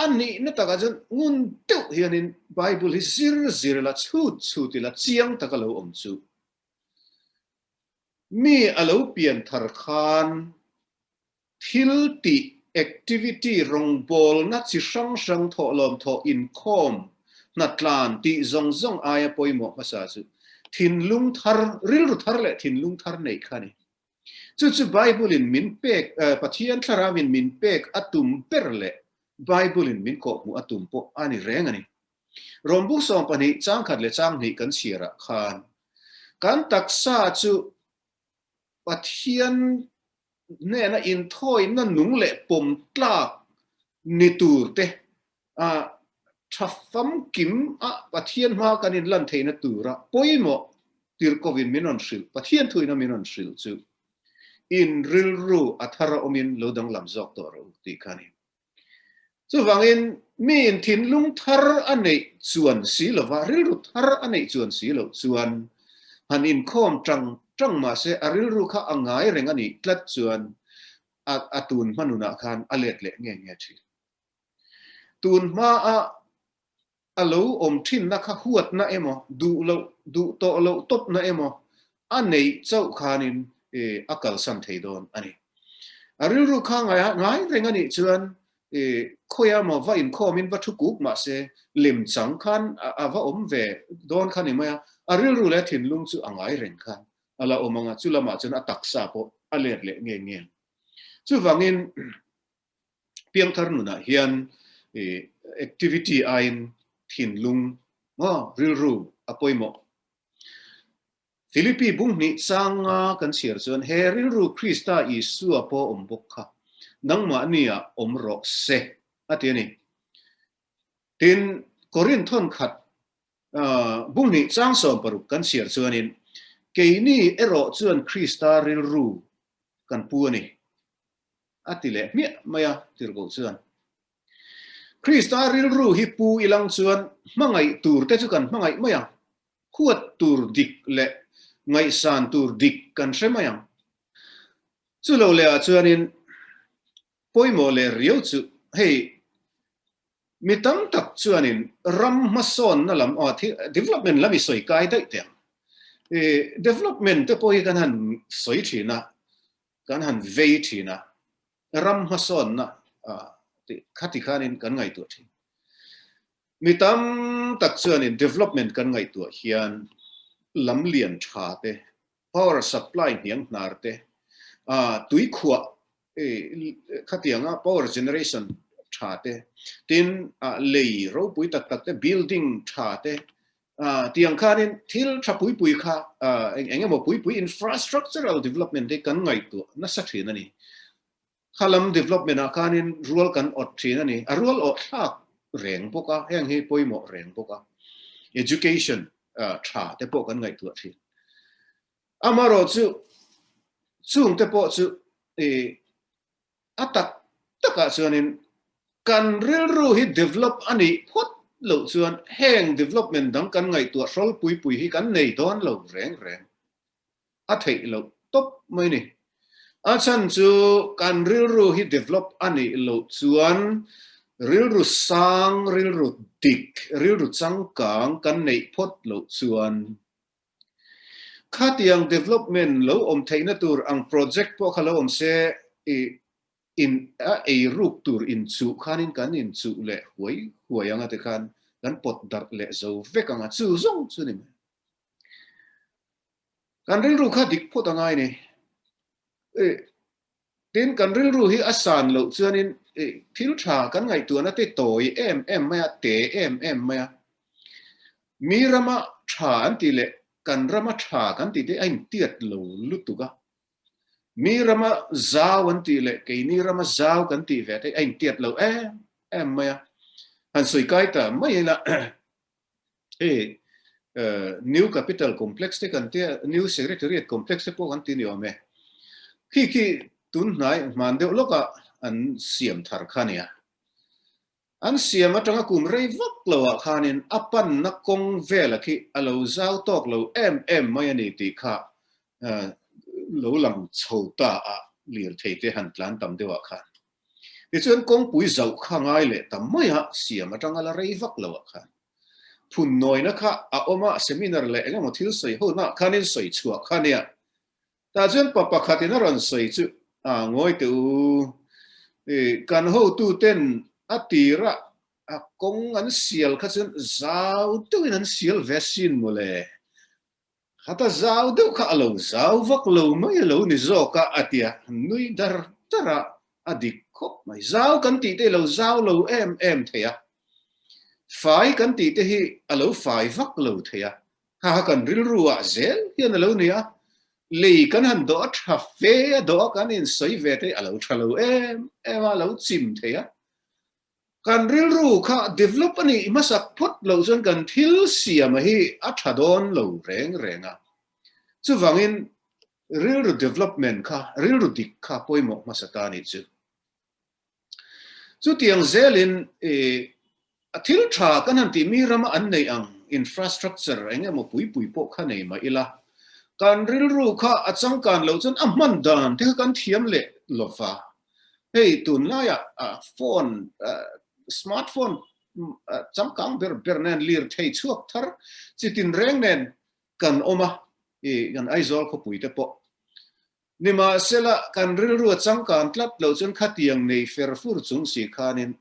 a nihna takah chuan ngun deuh hianin Bible hi zir zir ila, chhut chhut ila, chiang taka lo awm chu. Mi a lo pian thar khan thil tih, activity, rawngbawlna chi hrang hrang thawhlawm thawh inkhawm, hnatlan tih zawng zawng aia pawimawh hmasa chu thinlung thar, rilru thar leh thinlung thar neih kha a ni. Chu chu Bible in min pek, Pathian thlarau in min pek a tum ber leh Bible in min kawhhmuh a tum pawh a ni reng a ni. Rom buk 12 chang khat leh chang hnih kan chhiar ah khan kan taksa chu Pathian hnena inthawina nung leh pawm tlak ni tur te tha famkim a Pathian hma kan inlan theihna tura pawimawh tirhkovin min rawn hrilh, Pathian thuina min rawn hrilh chu in rilru a thar a awmin lo danglam zawk tawh rawh u tih kha a ni. Chuvangin miin thinlung thar a neih chuan si lova, rilru thar a neih chuan si loh chuan han inkhawm tang tang mahse a rilru kha a ngai reng a nih tlat chuan a tun hma nunah khan a let leh nge nge thin. Tun hmaa a lo awm thinna kha huatna emaw, duh loh, duh tawh loh tawpna emaw a neih chauh khanin a kalsan thei dawn a ni. A rilru kha ngai reng a nih chuan khawiah emaw va inkhawmin va thu kuk mah se lemchang khan a va awm ve dawn kha ni mai a, a rilru leh a thinlung chu a ngai reng khan a la awm ang a, chu lamah chuan a taksa pawh a let leh nge nge ang. Chuvangin Piangthar nunah hian activity aiin thinlung maw rilru a pawimawh. Philippi bung hnih changa kan chhiar chuan he rilru Krista Isua pawh awm bawk kha nangmahni ah awm rawh se a ti a ni. Tin, Korinth thawn khat bung hnih chang 60 kan chhiar chuanin keini erawh chuan Krista rilru kan pu a ni. A ti leh hmiah mai a, tirhkoh chuan. Krista rilru hi pu ilang chuan hmangaih tur te chu kan hmangaih mai ang, huat tur dik leh ngaihsan tur dik kan hre mai ang. Chu lo leh ah chuanin pawimawh leh riau chu hei mi tam tak chuanin ram hmasawnna lam aw development lam i sawi kai daih teh ang. Development te pawh hi kan han sawi thin a, Kan han vei thin a, ram hmasawnna tih khati khanin kan ngaihtuah thin. Mi tam tak chuanin development kan ngaihtuah hian lam lian tha te, power supply hniang hnar te, tuikhuah khatianga power generation tha te, tin lei ropui tak tak te, building tha te, Tiang khanin thil tha pui pui kha eng eng emaw pui pui infrastructural development hi kan ngaihtuah nasa thin a ni. Khalam development ah khanin rual kan awt thin a ni. A rual awh thlak reng bawk a, heng hi pawimawh reng bawk a. Education tha te pawh kan ngaihtuah thin. Amaherawh chu chung te pawh chu A tak takah chuanin kan rilru hi develop a nih phawt loh chuan heng development dang kan ngaihtuah hrawl pui pui hi kan nei dawn lo reng reng. A theih loh tawp mai ni. A chhan chu kan rilru hi develop a nih loh chuan rilru sang, rilru dik, rilru changkang kan neih phawt loh chuan Khatiang development lo awm theihna tur ang project pawh kha lo awm se i in a ei ruk tur inchuh khanin kan inchuh leh huai huai anga tikhan kan pawt darh leh zo vek anga chu zawng chu ni mai. Kan rilru kha dik phawt a ngai ni. Tin, kan rilru hi a san loh chuanin thil tha kan ngaihtuahna te tawi em em mai a, te em em mai a. Mi rama tha an tih leh kan rama tha kan tih te a intiat lo lutuk a. Mi rama zau an tih leh keini rama zau kan tih ve te a intiat lo em em mai a. Han sawi kai ta mai ila. Hei New Capital Complex te kan tia, New Secretariat Complex te pawh kan ti ni awm e. Khi khi tun hnai hman deuh lawkah an siam thar kha nia. An siam atanga kum rei vak loah khanin a panna kawng vela khi a lo zau tawk lo em em mai a ni tih kha lo lang chho ta a lirthei te han tlan tam deuhah khan. Tichuan kawngpui zauh kha ngai leh ta mai a siam atanga la rei vak loah khan. Phun nawina kha a awm a, seminar leh engemaw thil sawi ho-naah khanin sawi chhuah kha nia. Tah chuan pa pakhatin a rawn sawi chu, A ngawi teh u, kan hotuten a tirah a kawng an sial kha chuan zau deuhin an sial ve asin mawle. Khata zau deuh kha a lo zau vak lo mai a lo ni zawk a, a ti a, nui dar dar a, a dik khawp mai. Zau kan tih te hi lo zau lo em em thei a, fai kan tih te hi a lo fai vak lo thei a, kha kha kan rilru ah zel hian a lo ni a, lei kan han dawh a tha fe a dawh a kan insawi ve te hi a lo tha lo em em a, a lo chim thei a. Kan rilru kha develop a nih hmasak phawt loh chuan kan thil siama hi a tha dawn lo reng reng a. Chuvangin rilru development kha, rilru dik kha pawimawh hmasa ta a nih chu. Chutiang zelin a thil tha kan han tih mi rama an neih ang infrastructure eng emaw pui pui pawh kha nei mah ila, kan rilru kha a changkan loh chuan a hman dan te kha kan thiam leh lova. Hei tunlaiah phone, smartphone changkang ber ber nen lirthei chhuak thar chi tinreng nen kan awm a, i kan Aizawl khawpui te pawh. Nimahsela kan rilru a changkan tlat loh chuan khatiang nei fer fur chung si khanin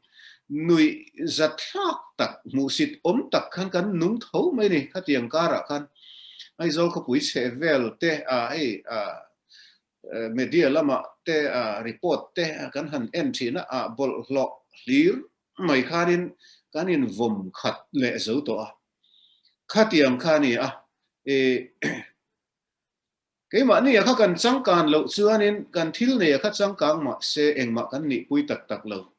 nuih zathlak tak, hmuhsit awm tak khan kan nung tho mai ni. Khatiang karah khan Aizawl khawpui chhehvel te hei Media lamah te report te kan han en thin a, ah bawlhhlawh hlir mai khanin kan invawm khat leh zo tawh a. Khatiang kha a ni a, i keimahni a kha kan changkan loh chuanin kan thil nei a kha changkang mah se engmah kan nihpui tak tak lo.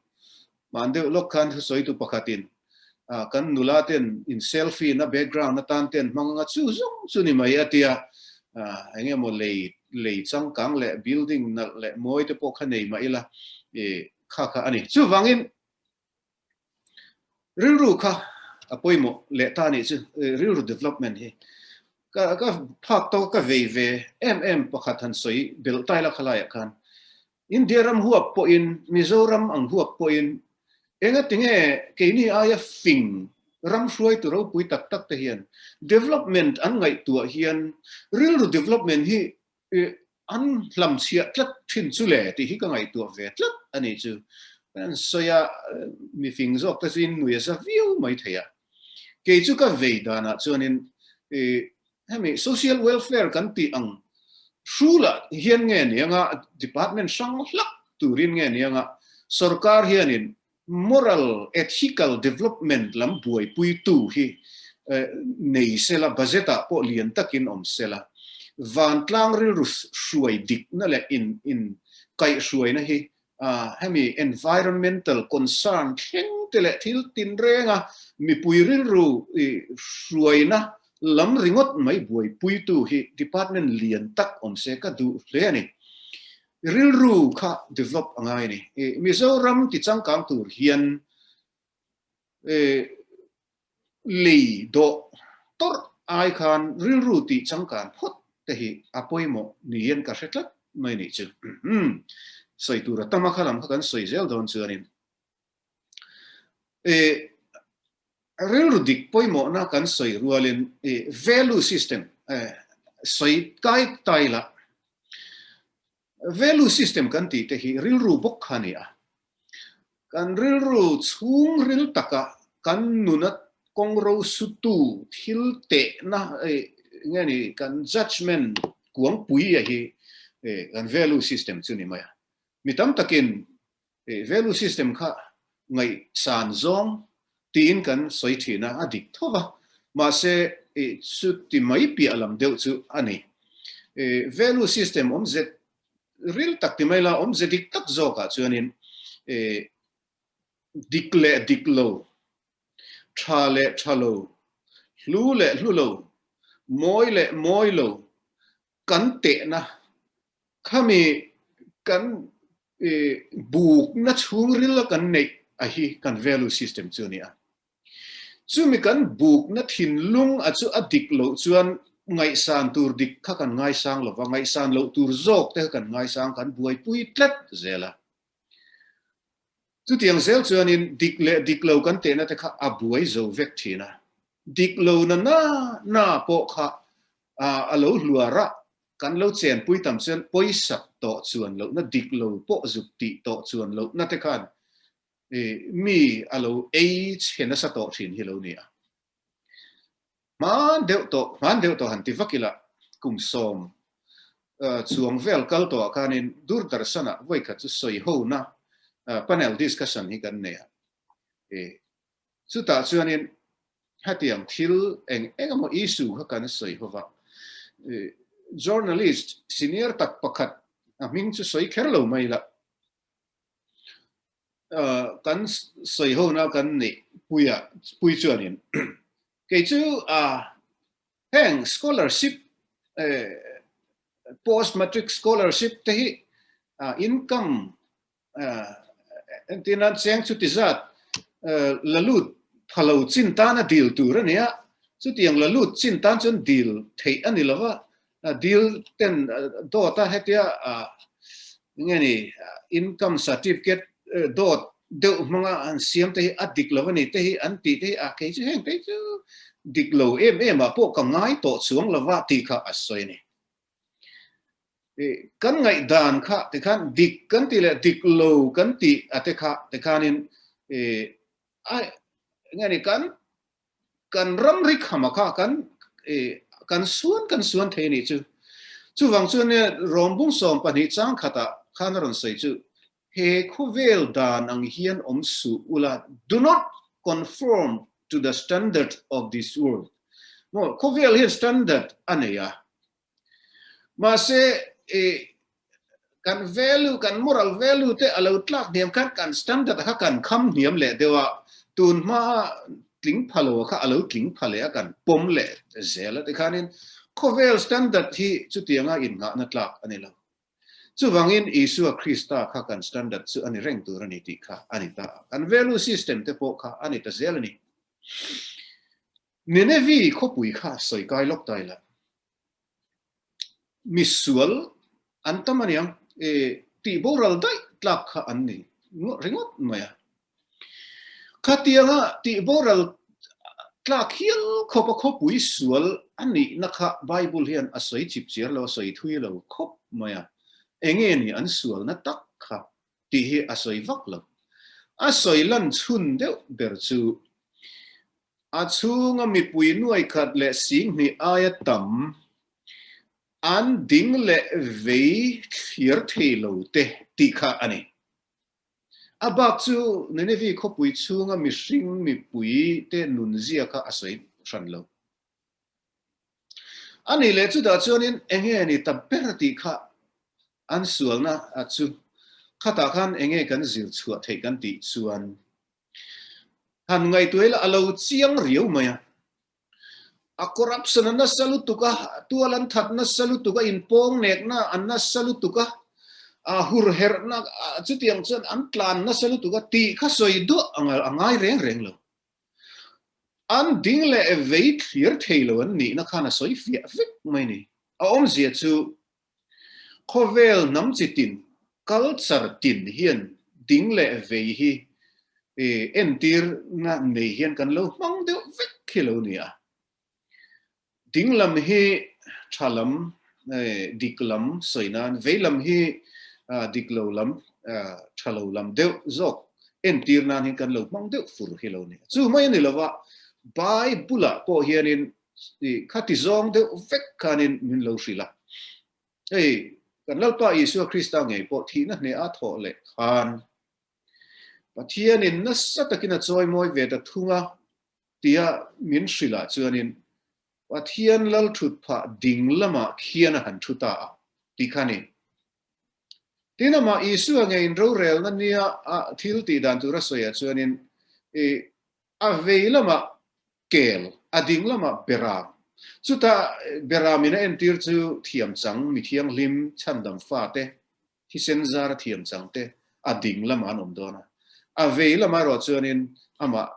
Hman deuh lawk khan thusawitu pakhatin kan nula ten in selfie na background atan ten hmang anga chu zawng chu ni mai a tia, eng emaw lei lei changkang leh building nalh leh mawi te pawh kha nei mah ila i kha kha a ni. Chuvangin rilru kha a pawimawh leh ta nih chu rilru development hi ka ka phak tawk ka vei ve em em pakhat han sawi belh tai la khalaiah khan India ram huap pawhin, Mizoram ang huap pawhin engatinge keini aia fing ram hruaitu ropui tak tak te hian development an ngaihtuah hian rilru development hi an hlamchhiah tlat thin chu le tih hi ka ngaihtuah ve tlat a ni chu. Kan sawi a, mi fing zawk te chu in nui a za viau mai thei a. Kei chu ka vei danah chuanin Hemi social welfare kan tih ang hrulah hian nge ni anga department hrang hlak turin nge ni anga sorkar hianin moral ethical development lam buaipuitu hi nei sela budget ah pawh lian takin awm sela vantlang rilru hruai dikna leh in in kaihhruaina hi hemi environmental concern thleng te leh thil tinrenga mipui rilru hruaina lam ringawt mai buaipuitu hi department lian tak awm se ka duh hle a ni. Rilru kha develop a ngai a ni. Mizoram tichangkang tur hian Lei dawh tawrh ai khan rilru tih changkan phawt te hi a pawimawh niin ka hre tlat mai nih chu. Sawi tur a tam a kha lam kha kan sawi zel dawn chuanin e rilru dik pawimawhna kan sawi rualin e value system e sawi kai tai la Value system kan tih te hi rilru bawk kha a ni a. Kan rilru chhungril taka kan nuna kawngro sutu thil tehna nge ni kan judgement kuangpui a hi kan value system chu ni mai a. Mi tam takin value system kha ngaihsan zawng tiin kan sawi thin a, a dik tho va, mahse chuti mai piah lam deuh chu a ni. Value system awmze ril tak ti mai la, awmze dik tak zawkah chuanin dik leh dik lo, tha leh tha lo, Hlu leh hlu lo, mawi leh mawi lo kan tehna khami kan bukna chhungril a kan neih a hi kan value system chu a ni a. Chumi kan bukna thinlung a chu a dik loh chuan ngaihsan tur dik kha kan ngaisang lova, ngaihsan loh tur zawk te kha kan ngaisang kan buaipui tlat zel a. Chutiang zel chuanin dik leh dik lo kan tehna te kha a buai zo vek thin a. Dik lo na na na pawh kha a lo hluar a, kan lo chenpui tam chuan pawisak tawh chuan lohna dik lo pawh zuk tih tawh chuan lohna te khan mi a lo ei chhe nasa tawh thin hi lo ni a. Hman deuh tawh, hman deuh tawh han ti vak ila, kum sawm chuang vel kal tawh ah khanin Doordarshan-ah vawikhat chu sawi hona panel discussion hi kan nei a. Chutah chuanin hetiang thil eng eng emaw issue kha kan sawi ho va. Journalist senior tak pakhat a hming chu sawi kher lo mai la, kan sawi hona kan neih puia pui chuanin kei chu heng scholarship post matric scholarship te hi income entir nan cheng chuti zat la lut pha lo chin tana dil tur a nia chutiang la lut chin tan chuan dil theih a ni lova dil ten dawt a hetia nge ni income certificate dawt deuh hmanga an siam te hi a dik lo a ni te hi an tih te hi a kei chu heng te chu dik lo em em ah pawh ka ngai tawh chuang lova tih kha a sawi a ni. Kan ngaihdan kha tikhan dik kan tih leh dik lo kan tih a te kha tikhanin a nge ni kan kan ramri khama kha kan kan suan kan suan thei a nih chu. Chuvang chuan nia Rawmbung 12 chang khatah khan a rawn sawi chu he khawvel dan ang hian awm suh ula, do not conform to the standard of this world. Maw khawvel hian standard a nei a, Mahse, kan value, kan moral value te a lo tlak hniam khan kan standard kha kan kham hniam leh deuh a, tun hma tling pha lo kha a lo tling pha leh a, kan pawm leh zel a tikhanin khawvel standard hi chutianga innghahna tlak a ni lo. Chuvangin Isua Krista kha kan standard chu a ni reng tur a ni tih kha a ni ta a, kan value system te pawh kha a ni ta zel a ni. Ninevi khawpui kha sawi kai lawk ta ila. Misual an tam aniang e tih boral daih tlak kha an ni ringawt mai a. Khatianga tih boral tlak hial khawp a khawpui sual a nihna kha Bible hian a sawi chip chiar lo, a sawi thui lo khawp mai a. Enge ni an sualna tak kha tih hi a sawi vak lo. A sawi lan chhun deuh ber chu A chhunga mipui nuaikhat leh 2000 aia tam an ding leh vei thlir thei lo te tih kha a ni. A bak chu Nineveh khawpui chhunga mihring mipui te nunzia kha a sawi hran lo. A nih leh chutah chuanin enge ni ta ber tih kha an sualna chu khatah khan enge kan zir chhuah theih kan tih chuan Han ngaihtuah ila a lo chiang riau mai a. A corruption a nasa lutuk a, tual an that nasa lutuk a, inpawng nekna a nasa lutuk a, a hurherhna chutiang chuan an tlan nasa lutuk a tih kha sawi duah a ngai reng reng lo. An ding leh vei thlir thei lo an nihna khan a sawi fiah vek mai ni. A awmzia chu Khawvel hnam chi tin, culture tin hian ding leh vei hi entirna nei hian kan lo hmang deuh vek khi lo ni a. Ding lam hi tha lam, dik lam sawi nan, vei lam hi dik lo lam, tha lo lam deuh zawk entir nan hian kan lo hmang deuh fur hi lo ni a. Chu mai a ni lova, Bible-ah pawh hianin Khati zawng deuh vek khanin min lo hrilh a. Hei, kan Lalpa Isua Krista ngei pawh thihna hneh a thawh leh khan Pathianin nasa takin a chawimawi ve ta thung a tia min hrilh ah chuanin Pathian Lal thut phah ding lamah khian a han thu ta a tih kha a ni. Tin, amah Isua ngeiin rorelna nia a thil tih dan tur a sawi ah chuanin a vei lamah. Kel, a ding lamah Beram. Chutah Beram in a entir chu thiam chang, mi thianghlim, chhandam fate, thisen zara thiam chang te a ding lamah an awm dawn a. A vei lamah erawh chuanin amah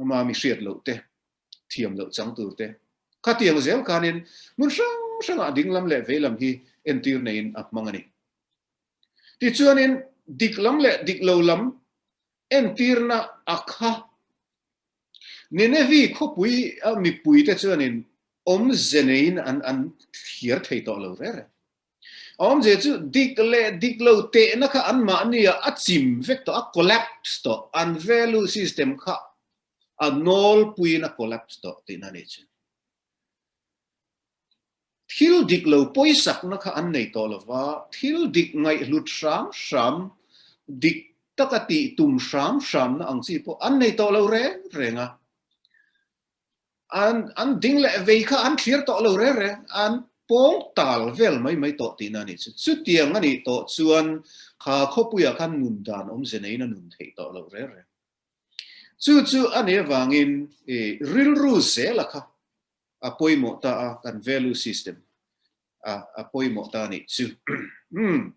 ama mi hriat loh te, thiam loh chang tur te. Khatiang zel khanin hmun hrang hrangah ding lam leh vei lam hi entir neiin a hmang a ni. Tichuanin dik lam leh dik lo lam entirna a kha Ninevi khawpui a mipuite chuanin awmze neiin an an thliar thei tawh lo reng reng. A awmze chu dik leh dik lo tehna kha anmahni ah a chim vek tawh, a collapse tawh, an value system kha a nawlpuiin a collapse tawh tihna a nih chu. Thil dik lo pawisakna kha an nei tawh lo va, thil dik ngaihhlut hram hram, dik taka tih tum hram hramna ang chi pawh an nei tawh lo reng reng a. An an ding leh vei kha an thlir tawh lo reng reng, an pawng tal vel mai mai tawh tihna a nih chu. Chutiang a nih tawh chuan kha khawpuiah khan nun dan awmze neiin a nun theih tawh lo reng reng. Chu chu a nih avangin rilru zela kha a pawimawh ta a, kan value system a a pawimawh ta a nih chu. Umm.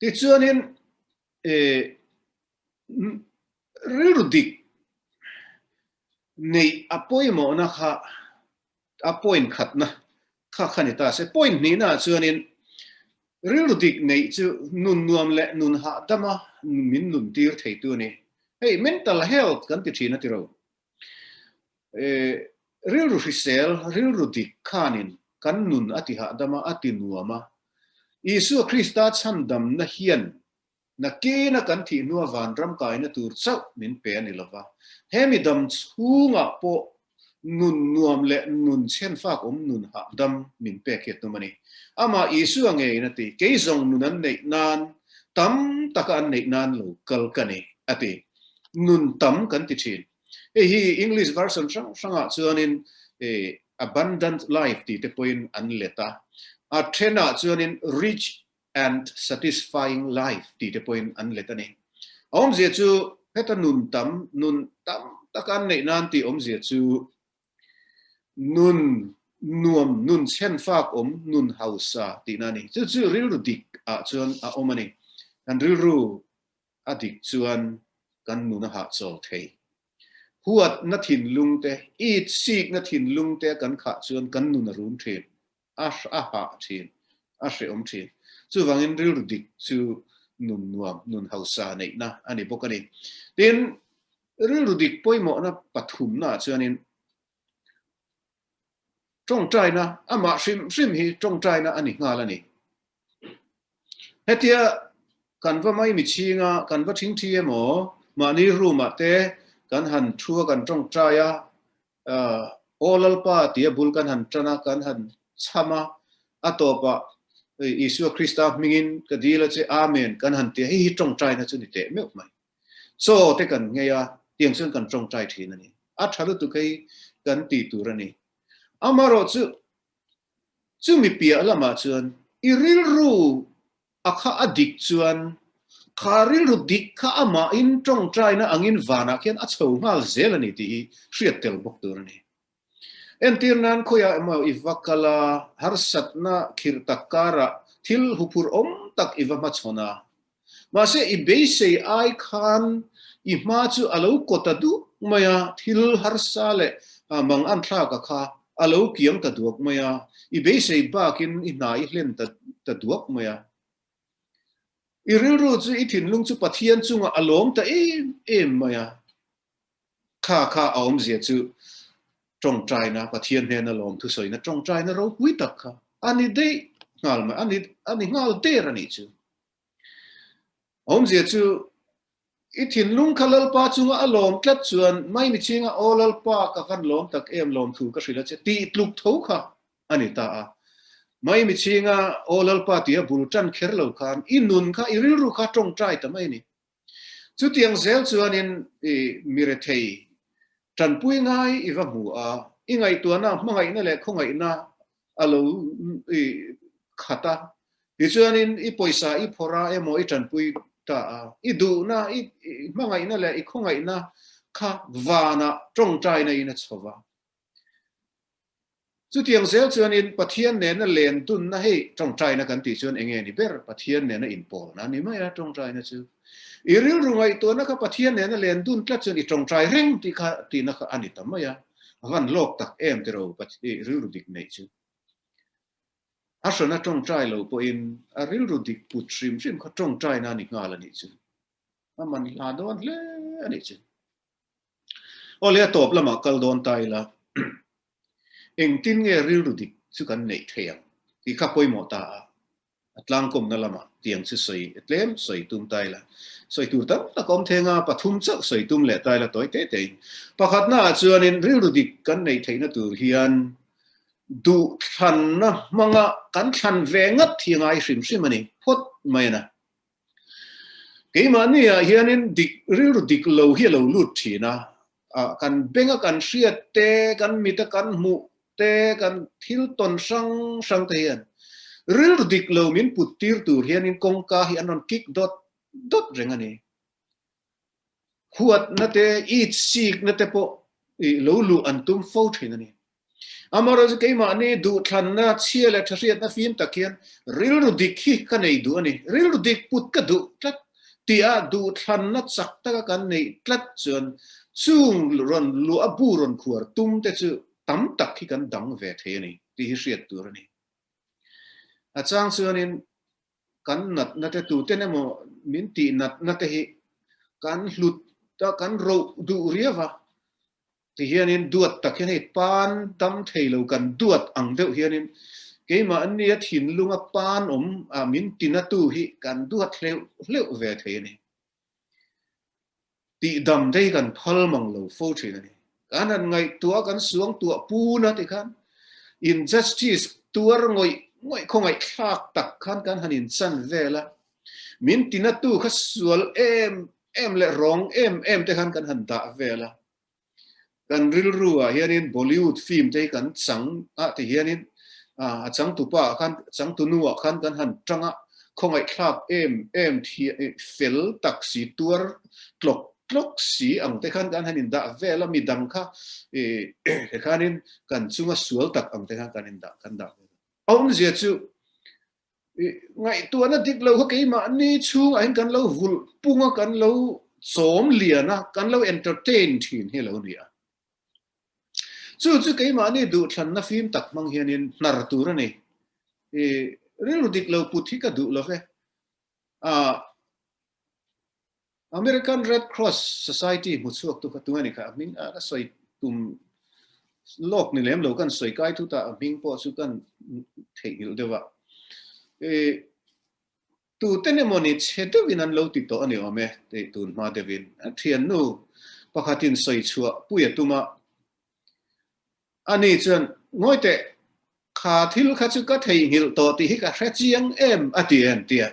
Tichuanin eh rilru dik neih a pawimawhna kha a point khatna kha kha ni ta se. Point hnihna ah chuanin rilru dik neih chu nun nuam leh nun hahdama min nun tir theitu a ni. Hei mental health kan ti thin a ti ro. Rilru hrisel, rilru dik khanin kan nun a ti hahdama a ti nuam a. Isua Krista chhandamna hian Nakina kan thih hnua vanram kaina tur chauh min pe a ni lova, he mi dam chhungah pawh nun nuam leh nun chhenfak awm nun hahdam min pek hi a tum a ni. Amah Isua ngeiin a ti, Kei zawng nun an neih nan, tam taka an neih nan lo kal ka ni, a ti. Nun tam kan ti thin. Hei hi English version hrang hrangah chuanin abundant life tih te pawhin an let a, a thenah chuanin rich and satisfying life tih te pawhin an let a ni. A awmzia chu heta nun tam, nun tam taka an neih nan tih awmzia chu nun nuam, nun chhenfak awm, nun hausa tihna a ni. Chu chu rilru dik ah chuan a awm a ni. Kan rilru a dik chuan kan nun a hahchawl thei. Huatna thinlung te, itsikna thinlung te kan khah chuan kan nun a rum thin. a a hah thin, a hrehawm thin. Chuvangin rilru dik chu nun nuam, nun hausa neihna a ni bawk a ni. Tin, rilru dik pawimawhna pathumnaah chuanin tawngtaina, amah hrim hrim hi tawngtaina a ni nghal a ni. Hetia kan va mai mi chhinga kan va thingthi emaw mahni room ah te kan han thu a kan tawngtai a, Aw Lalpa tia bul kan han tan a, kan han chham a, a tawpah Isua Krista hmingin ka dil a che Amen kan han ti a, hei hi tawngtaina chu ni teh meuh mai. Chaw te kan ngei a, tiang chuan kan tawngtai thin a ni. A tha lutuk hei kan tih tur a ni. Amaherawhchu Chumi piah lamah chuan i rilru a kha a dik chuan kha rilru dik kha amahin tawngtaina angin vanah khian a chho nghal zel a ni tih hi hriat tel bawk tur a ni. Entir nan khawiah emaw i va kal a, harsatna khirh tak karah thil huphurh awm tak i va hmachhawn a, Mahse, i beisei ai khan i hma chu a lo kaw ta duak mai a, thil harsa leh mang an thlak a kha a lo kiang ta duak mai a, i beisei bakin i hna i hlen ta ta duak mai a. I rilru chu i thinlung chu Pathian chungah a lawm ta em em mai a. Kha kha a awmzia chu tawngtaina, Pathian hnena lawm thusawina tawngtaina ropui tak kha a ni daih nghal mai, a ni a ni nghal der a nih chu. Awmzia chu i thinlung kha Lalpa chunga a lawm tlat chuan mai michinga aw Lalpa ka van lawm tak em lawmthu ka hrilh a che tih tluk tho kha a ni ta a. Mai michinga aw Lalpa tia bul tan kher lo khan i nun kha i rilru kha tawngtai ta mai a ni. Chutiang zel chuanin i mirethei tanpui ngai i va hmu a, i ngaihtuahna hmangaihna leh khawngaihna a lo i khat a, tichuanin i pawisa i phawrh a emaw i tanpui ta a, i duhna i hmangaihna leh i khawngaihna. kha vanah tawngtaina in a chho va. Chutiang zel chuanin Pathian nena len dunna hei tawngtaina kan tih chuan enge ni ber? Pathian nena inpawlna a ni mai a tawngtaina chu. I rilru ngaihtuahna kha Pathian nena len dun tlat chuan i tawngtai reng tih kha tihna kha a ni ta mai a. A van lawk tak em tiro rilru dik neih chu. A hrana tawngtai lo pawhin a rilru dik put hrim hrim kha tawngtaina a ni nghal a nih chu. A man hla dawn hle a nih chu. Aw le a tawp lamah kal dawn ta ila engtin nge rilru dik chu kan neih thei ang tih kha pawimawh ta a, a tlangkawmna lamah tiang chu sawi tlem sawi tum ta ila sawi tur tam tak awm theng a, pathum chauh sawi tum leh ta ila tawi te tein. Pakhatnaah chuanin rilru dik kan neih theihna tur hian duhthlanna hmanga kan thlan ve ngat hi a ngai hrim hrim a ni phawt mai a na. Keimahni ah hianin dik rilru dik lo hi a lo lut thin a, kan benga kan hriat te, kan mita kan hmuh te, kan thil tawn hrang hrang te hian rilru dik lo min put tir tur hianin kawngka hi an rawn kik dawt dawt reng a ni. Huatna te, itsikna te pawh lo luh an tum fo thin a ni. Amaherawhchu keimahni duhthlanna chhia leh thahriatna fim tak hian rilru dik hi ka nei duh a ni, rilru dik put ka duh tlat tia duhthlanna chak taka kan neih tlat chuan chung rawn luah a bu rawn khuar tum te chu tam tak hi kan dang ve thei a ni tih hi hriat tur a ni. A chang chuanin kan natna te tuten emaw min tih natna te hi kan hlut a, kan roh duh riau a, ti hianin duat tak hian hei pan dam thei lo kan duat ang deuh hianin keimahni a thinlunga pan awm a min tinatu hi kan duat hleuh hleuh ve thei a ni. Tihdam te hi kan phal mang lo fo thin a ni. Kan han ngaihtuah a, kan suangtuah pun a tikhan injustice tuar ngawih ngawih khawngaihthlak tak khan kan han inchan vel a, min tinatu kha sual em em leh rawng em em te khan kan han dah vel a. Kan rilru ah hianin Bollywood film te hi kan chang ah ti hianin a changtupa ah khan changtunu ah khan kan han tang a, khawngaihthlak em em fel tak si tuar tlawk tlawk si ang te khan kan han indah vel a, midang kha te khanin kan chunga sual tak ang te khan kan indah kan dah vel a. A awmzia chu Ngaihtuahna dik lo kha keimahni chhungah hian kan lo vulh pung a, kan lo chawm lian a, kan lo entertain thin hi a lo ni a. Chu chu keimahni duhthlanna fim tak hmang hianin hnar tur a ni. I rilru dik lo put hi ka duh lo ve. American Red Cross Society hmu chhuak tu kha tunge ni kha a hming a ka sawi tum lawk ni lem lo kan sawi kai thu ta a hming pawh chu kan theihnghilh deuh a. E tuten emaw ni chhe deuhin an lo ti tawh a ni awm e tih tun hma deuhin a thiannu pakhatin sawi chhuah pui a tum a. Ani chuan ngawi teh kha thil kha chu ka theihnghilh tawh tih hi ka hre chiang em a ti en tia.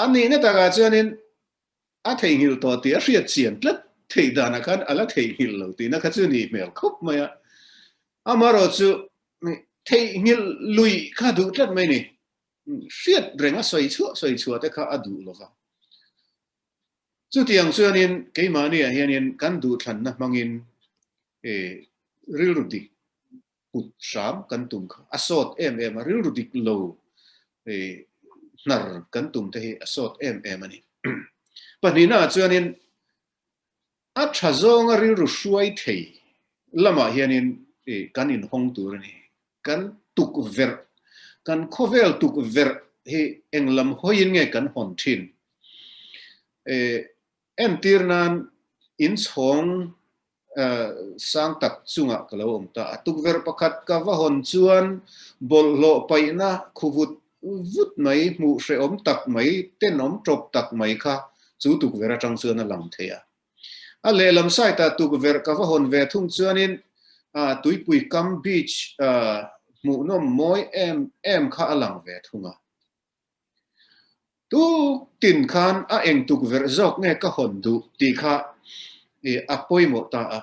A nihna takah chuanin a theihnghilh tawh tih a hriat chian tlat theih danah khan a la theihnghilh lo tihna kha chu nih hmel khawp mai a. Amaherawh chu theihnghilh lui kha duh tlat mai ni. Hriat reng a sawi chhuah sawi chhuah te kha a duh lo va. Chutiang chuanin keimahniah hianin kan duhthlanna hmangin rilru dik put hram kan tum kha a sawt em em a, rilru dik lo hnar kan tum te hi a sawt em em a ni. Pahnihnaah chuanin a tha zawnga rilru hruai thei lamah hianin kan inhawng tur a ni. Kan tukverh, kan khawvel tukverh hi eng lam hawiin nge kan hawn thin? Entir nan inchhawng sang tak chungah ka lo awm ta a. Tukverh pakhat ka va hawn chuan bawlhhlawh paihna khu vut vut mai, hmuh hrehawm tak mai, tenawm tawp tak mai kha chu tukverh atang chuan a lang thei a. A lehlam side ah tukverh ka va hawn ve thung chuanin tuipui kam beach hmuhnawm mawi em em kha a lang ve thung a. Tuk tin khan a eng tukverh zawk nge ka hawn duh tih kha a pawimawh ta a.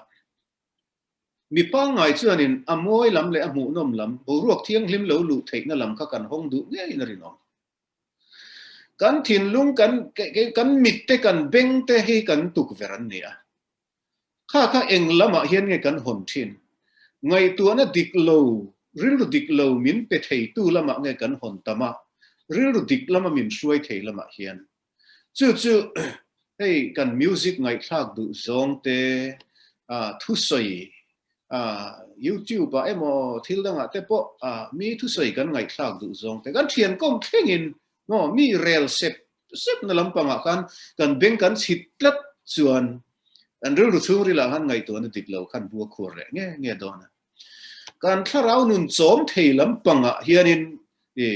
Mi pangngai chuanin a mawi lam leh a hmuhnawm lam, boruak thianghlim lo luh theihna lam kha kan hawng duh ngeiin a rinawm. Kan thinlung, kan kan mit te, kan beng te hi kan tukverh an ni a. Kha kha eng lamah hian nge kan hawn thin? Ngaihtuahna dik lo, rilru dik lo min pe theitu lamah nge kan hawn tam a, rilru dik lama min hruai thei lamah hian? Chu chu hei kan music ngaihthlak duh zawng te, thusawi YouTube ah emaw thil dangah te pawh mi thusawi kan ngaihthlak duh zawng te, kan thian kawm thlengin maw mi rel sep sepna lampangah khan kan beng kan chhit tlat chuan kan rilru chhungrilah khan ngaihtuahna dik lo khan bu a khuar leh nge nge dawn a. Kan thlarau nun chawm thei lampangah hianin i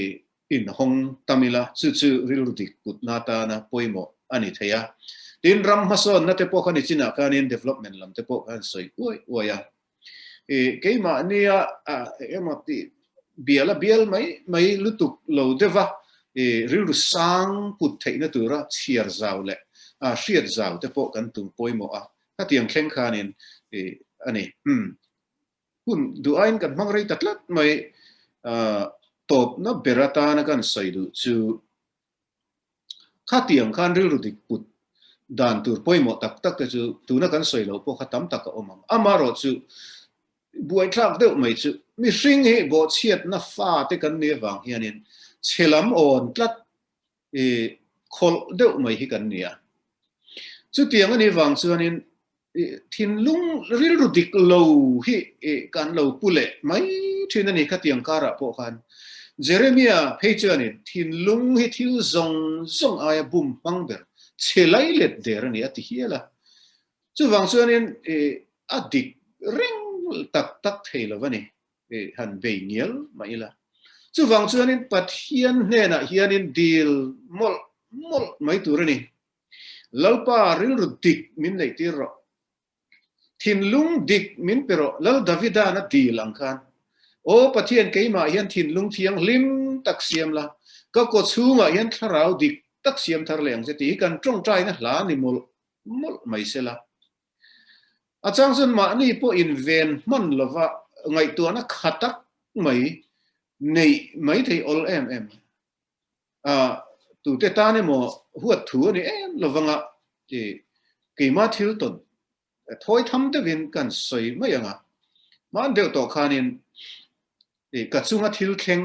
inhawng tam ila, chu chu rilru dik putna atana pawimawh a ni thei a. Tin, ram hmasawnna te pawh kha nichinah khanin development lam te pawh khan sawi uai uai a. I keimahnia emaw tih bial a bial mai mai lutuk lo deuh va, i rilru sang put theihna tura chhiar zau leh hriat zau te pawh kan tum pawimawh a, khatiang thleng khanin i a ni. Umm hun duh aiin kan hmang rei ta tlat mai. Tawpna ber atana kan sawi duh chu Khatiang khan rilru dik put dan tur pawimawh tak tak te chu tuna kan sawi loh pawh kha tam tak a awm ang. Amaherawh chu buaithlak deuh mai chu mihring hi bawhchhiatna fa te kan nih avang hianin chhe lam awn tlat i khawlh deuh mai hi kan ni a. Chutiang a nih vang chuanin thinlung rilru dik lo hi kan lo pu leh mai thin a ni khatiang karah pawh khan Jeremia phei chuanin thinlung hi thil zawng zawng aia bum hmang ber chhe lai let der a ni a ti hial a. Chuvang chuanin a dik reng tak tak thei lo a ni han bei ngial mah ila. Chuvang chuanin Pathian hnenah hianin dil mawlh mawlh mai tur a ni. Lalpa rilru dik min neihtir rawh. Thinlung dik min pe rawh Lal Davida'n a dil ang khan. Aw Pathian keimah hian thinlung thianghlim tak siam la, ka kaw chhungah hian thlarau dik tak siam thar leh ang che tih hi kan tawngtaina hla ni mawlh mawlh mai sela. A chang chuan mahni pawh inven hman lova ngaihtuahna kha tak mai neih mai thei awl em em. A tute tan emaw huat thu a ni em lovanga i keima thil tawn thawi tham deuhin kan sawi mai ang a. Hman deuh tawh khanin i ka chunga thil thleng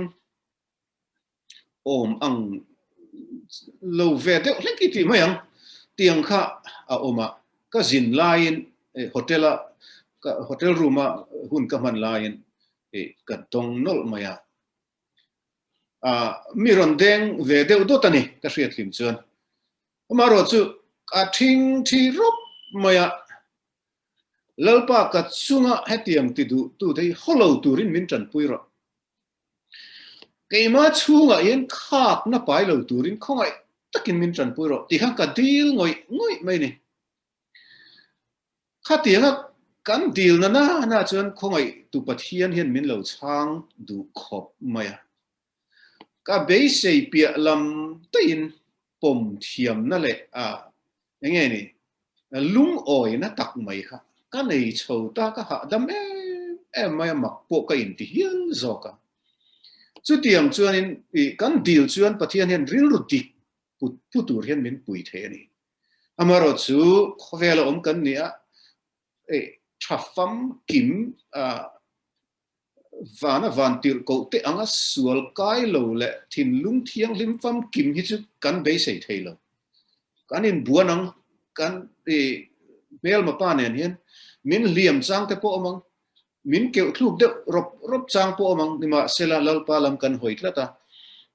awm ang lo ve deuh hlek i tih mai ang tiang kha a awm a. Ka zin laiin hotel a hotel room a hun ka hman laiin i ka dawng nawlh mai a. Mi rawn deng ve deuh dawt a ni ka hriat hlim chuan. Amaherawh chu a thing thi rawp mai a, Lalpa ka chunga hetiang ti duh tute hi haw lo turin min tanpui rawh. Keimah chhungah hian khakna pai lo turin khawngaih takin min tanpui rawh tih kha ka dil ngawih ngawih mai a ni. Khatianga kan dilna na na chuan khawngaihtu Pathian hian min lo chhang duh khawp mai a. Ka beisei piah lam daihin pawm thiamna leh a eng nge ni lungawina tak mai kha ka nei chho ta ka hahdam em em mai a mak pawh ka inti hial zawk a. Chutiang chuanin kan dil chuan Pathian hian rilru dik put pu tur hian min pui thei a ni. Amaherawh chu khawvela awm kan ni a, tha famkim vana van tirh koh te anga sual kai lo leh thinlung thianghlim famkim hi chu kan beisei thei lo. Kan inbuan ang, kan hmelma pa nen hian min hliam chang te pawh awm ang, Min keuh thluk deuh rawp rawp chang pawh awm ang, nimahsela Lalpa lam kan hawi tlat a,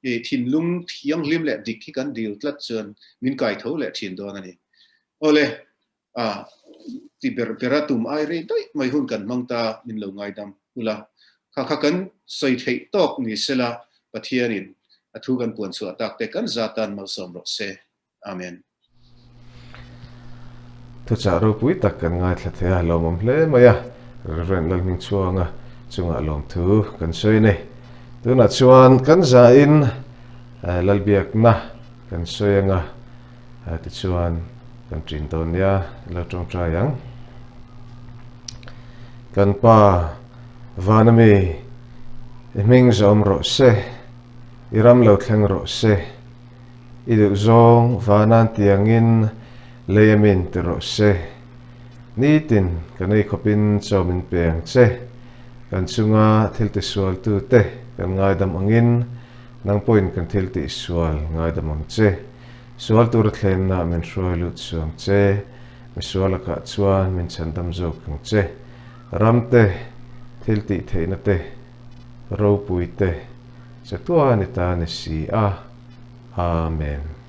i thinlung thianghlim leh dik hi kan dil tlat chuan min kai tho leh thin dawn a ni. Awle, a ti ber bera tum ai rei daih mai hun kan hmang ta min lo ngaidam ula, kha kha kan sawi theih tawk ni sela Pathianin a thu kan puan chhuah tak te kan za tan malsawm rawh se. Amen. Thuchah ropui tak kan ngaithla thei a, lawmawm hle mai a, Rev. Lalhmingchhuanga chungah lawmthu kan sawi a ni. Tunah chuan kan zain Lalbiakna kan sawi anga, tichuan kan ṭin dawn nia, lo ṭawngṭai ang. Kan Pa vana mi i hming zawm rawh se, i ram lo thleng rawh se. I duh zawng vanan tiangin lei a min ti rawh se. Nitin kan ei khawpin chaw min pe ang che. Kan chunga thil tisualtute kan ngaidam angin nang pawhin kan thil tihsual ngaidam ang che. Sual tura thlenna min hruai lut suang che. Misual lakah chuan min chhandam zawk ang che. Ram te, thil tih theihna te, ropui te, chatuan i ta ni si a. Amen.